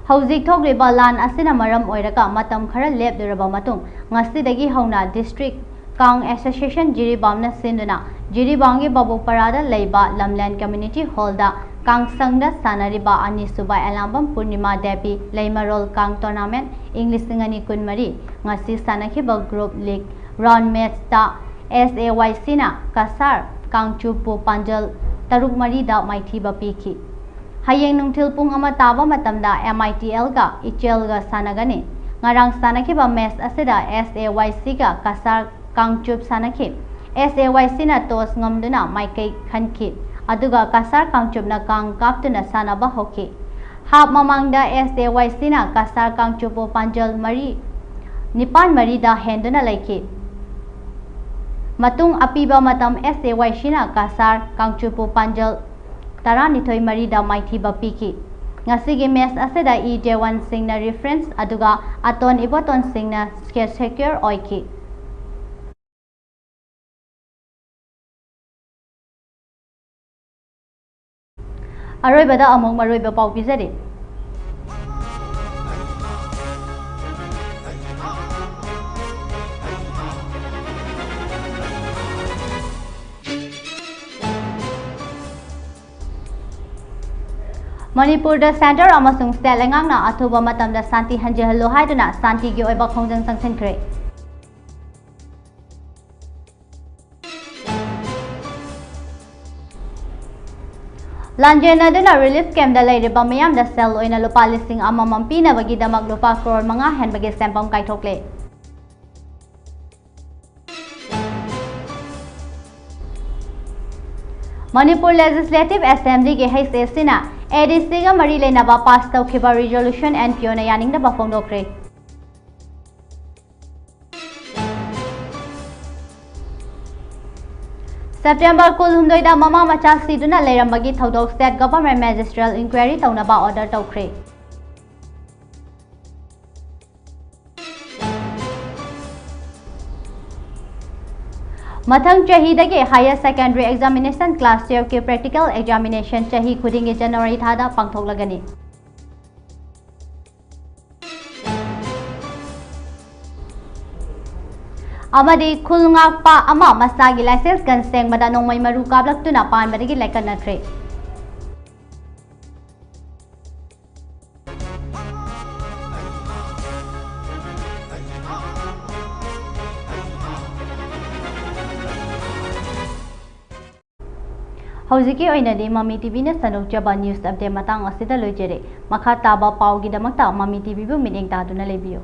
ꯍꯧꯖꯤꯛ ꯊꯣꯛꯂꯤꯕ ꯂꯥꯟ ꯑꯁꯤꯅ ꯃꯔꯝ ꯑꯣꯏꯔꯒ ꯃꯇꯝ ꯈꯔ ꯂꯦꯞꯂꯨꯔꯕ ꯃꯇꯨꯡ, ꯉꯁꯤꯗꯒꯤ ꯍꯧꯅ District Kang Association ꯖꯤꯔꯤꯕꯥꯝꯅ ꯁꯤꯟꯗꯨꯅ ꯖꯤꯔꯤꯕꯥꯝꯒꯤ ꯕꯥꯕꯨꯄꯔꯥꯗ ꯂꯩꯕ ꯂꯝꯂꯦꯟ Community Hallꯗ ꯀꯥꯡꯁꯪꯗ ꯁꯥꯟꯅꯔꯤꯕ ꯑꯅꯤꯁꯨꯕ ꯑꯦꯂꯥꯡꯕꯝ ꯄꯨꯔꯅꯤꯃꯥ ꯗꯦꯕꯤ ꯂꯩꯃꯔꯣꯜ ꯀꯥꯡ tournament ꯏꯪ ꯂꯤꯁꯤꯡ ꯑꯅꯤ ꯀꯨꯟꯃꯔꯤ ꯉꯁꯤ ꯁꯥꯟꯅꯈꯤꯕ group league round matchꯇ S A Y Cꯅ Cachar ꯀꯥꯡꯆꯨꯞꯄꯨ ꯄꯥꯟꯖꯜ ꯇꯔꯨꯛ ꯃꯔꯤꯗ ꯃꯥꯏꯊꯤꯕ ꯄꯤꯈꯤ꯫ ꯍꯌꯦꯡ ꯅꯨꯡꯊꯤꯜ ꯄꯨꯡ ꯑꯃ ꯇꯥꯕ ꯃꯇꯝꯗ M I T Lꯒ ꯏꯆꯦꯜꯒ ꯁꯥꯟꯅꯒꯅꯤ꯫ ꯉꯔꯥꯡ ꯁꯥꯟꯅꯈꯤꯕ match ꯑꯁꯤꯗ S A Y Cꯒ Cachar Kangchup ꯁꯥꯟꯅꯈꯤ꯫ S A Y Cꯅ toss ꯉꯝꯗꯨꯅ ꯃꯥꯏꯀꯩ ꯈꯟꯈꯤ, ꯑꯗꯨꯒ ꯀꯁꯥꯔ ꯀꯥꯡꯆꯨꯞꯅ ꯀꯥꯡ ꯀꯥꯞꯇꯨꯅ ꯁꯥꯟꯅꯕ ꯍꯧꯈꯤ꯫ Half ꯃꯃꯥꯡꯗ S A Y Cꯅ ꯀꯁꯥꯔ ꯀꯥꯡꯆꯨꯞꯄꯨ ꯄꯥꯟꯖꯜ ꯃꯔꯤ, ꯅꯤꯄꯥꯟ ꯃꯔꯤꯗ ꯍꯦꯟꯗꯨꯅ ꯂꯩꯈꯤ꯫ ꯃꯇꯨꯡ ꯑꯄꯤꯕ ꯃꯇꯝ S A Y Cꯅ ꯀꯁꯥꯔ ꯀꯥꯡꯆꯨꯞꯄꯨ ꯄꯥꯟꯖꯜ ꯇꯔꯥꯅꯤꯊꯣꯏ ꯃꯔꯤꯗ ꯃꯥꯏꯊꯤꯕ ꯄꯤꯈꯤ꯫ ꯉꯁꯤꯒꯤ match ꯑꯁꯤꯗ ꯏ ꯖꯦꯋꯟ ꯁꯤꯡꯅ referee, ꯑꯗꯨꯒ ꯑꯇꯣꯟ ꯏꯕꯣꯇꯣꯟ ꯁꯤꯡꯅ secure ꯑꯣꯏꯈꯤ꯫ ꯑꯔꯣꯏꯕꯗ ꯑꯃꯨꯛ ꯃꯔꯨꯑꯣꯏꯕ ꯄꯥꯎ ꯄꯤꯖꯔꯤ꯫ ꯃꯅꯤꯄꯨꯔꯗ ꯁꯦꯟꯇꯔ ꯑꯃꯁꯨꯡ ꯁ꯭ꯇꯦꯠ ꯂꯩꯉꯥꯛꯅ ꯑꯊꯨꯕ ꯃꯇꯝꯗ ꯁꯥꯟꯇꯤ ꯍꯟꯖꯤꯍꯜꯂꯨ ꯍꯥꯏꯗꯨꯅ ꯁꯥꯟꯇꯤꯒꯤ ꯑꯣꯏꯕ ꯈꯣꯡꯖꯪ ꯆꯪꯁꯤꯟꯈ꯭ꯔꯦ꯫ ꯂꯥꯟꯖꯦꯟꯅꯗꯨꯅ ꯔꯤꯂꯤꯐ ꯀꯦꯝꯞꯇ ꯂꯩꯔꯤꯕ ꯃꯤꯌꯥꯝꯗ ꯁꯦꯜ ꯑꯣꯏꯅ ꯂꯨꯄꯥ ꯂꯤꯁꯤꯡ ꯑꯃꯃꯝ ꯄꯤꯅꯕꯒꯤꯗꯃꯛ ꯂꯨꯄꯥ ꯀ꯭ꯔꯣꯔ ꯃꯉꯥ ꯍꯦꯟꯕꯒꯤ ꯁꯦꯟꯐꯝ ꯀꯥꯏꯊꯣꯛꯂꯦ꯫ ꯃꯅꯤꯄꯨꯔ ꯂꯦꯖꯤꯁꯂꯦꯇꯤꯚ ꯑꯦꯁꯦꯝꯕ꯭ꯂꯤꯒꯤ ꯍꯩꯆ ꯑꯦ ꯁꯤꯅ ꯑꯦ ꯗꯤ ꯁꯤꯒ ꯃꯔꯤ ꯂꯩꯅꯕ ꯄꯥꯁ ꯇꯧꯈꯤꯕ ꯔꯤꯖꯣꯂꯨꯁꯟ ꯑꯦꯟ ꯄꯤ ꯑꯣꯅ ꯌꯥꯅꯤꯡꯗꯕ ꯐꯣꯡꯗꯣꯛꯈ꯭ꯔꯦ꯫ ꯁꯦꯞꯇꯦꯝꯕꯔ ꯀꯨꯟꯍꯨꯝꯗꯣꯏꯗ ꯃꯃꯥ ꯃꯆꯥ ꯁꯤꯗꯨꯅ ꯂꯩꯔꯝꯕꯒꯤ ꯊꯧꯗꯣꯛ ꯁ꯭ꯇꯦꯠ ꯒꯚꯔꯟꯃꯦꯟꯠ ꯃꯦꯖꯤꯁꯇ꯭ꯔꯦꯠ ꯏꯟꯀ꯭ꯋꯥꯏꯔꯤ ꯇꯧꯅꯕ ꯑꯣꯔꯗꯔ ꯇꯧꯈ꯭ꯔꯦ꯫ ꯃꯊꯪ ꯆꯍꯤꯗꯒꯤ ꯍꯥꯌꯔ ꯁꯦꯀꯦꯟꯗꯔꯤ ꯑꯦꯛꯖꯥꯃꯤꯅꯦꯁꯟ ꯀ꯭ꯂꯥꯁ ꯇꯨꯌꯦꯜꯐꯀꯤ ꯄ꯭ꯔꯦꯛꯇꯤꯀꯦꯜ ꯑꯦꯛꯖꯥꯃꯤꯅꯦꯁꯟ ꯆꯍꯤ ꯈꯨꯗꯤꯡꯒꯤ ꯖꯅꯋꯥꯔꯤ ꯊꯥꯗ ꯄꯥꯡꯊꯣꯛꯂꯒꯅꯤ꯫ ꯑꯃꯗꯤ ꯈꯨꯜ ꯉꯥꯛꯄ ꯑꯃ ꯃꯁꯥꯒꯤ ꯂꯥꯏꯁꯦꯟꯁ ꯒꯟ ꯁꯦꯡꯕꯗ ꯅꯣꯡꯃꯩ ꯃꯔꯨ ꯀꯥꯞꯂꯛꯇꯨꯅ ꯄꯥꯟꯕꯗꯒꯤ ꯂꯥꯏꯀꯠꯅꯈ꯭ꯔꯦ꯫ ꯍꯧꯖꯤꯛꯀꯤ ꯑꯣꯏꯅꯗꯤ ꯃꯃꯤ ꯇꯤꯚꯤꯅ ꯁꯟꯗꯣꯛꯆꯕ ꯅ꯭ꯌꯨꯁ ꯑꯞꯗꯦꯠ ꯃꯇꯥꯡ ꯑꯁꯤꯗ ꯂꯣꯏꯖꯔꯦ꯫ ꯃꯈꯥ ꯇꯥꯕ ꯄꯥꯎꯒꯤꯗꯃꯛꯇ ꯃꯃꯤ ꯇꯤꯚꯤꯕꯨ ꯃꯤꯠꯌꯦꯡ ꯇꯥꯗꯨꯅ ꯂꯩꯕꯤꯌꯨ꯫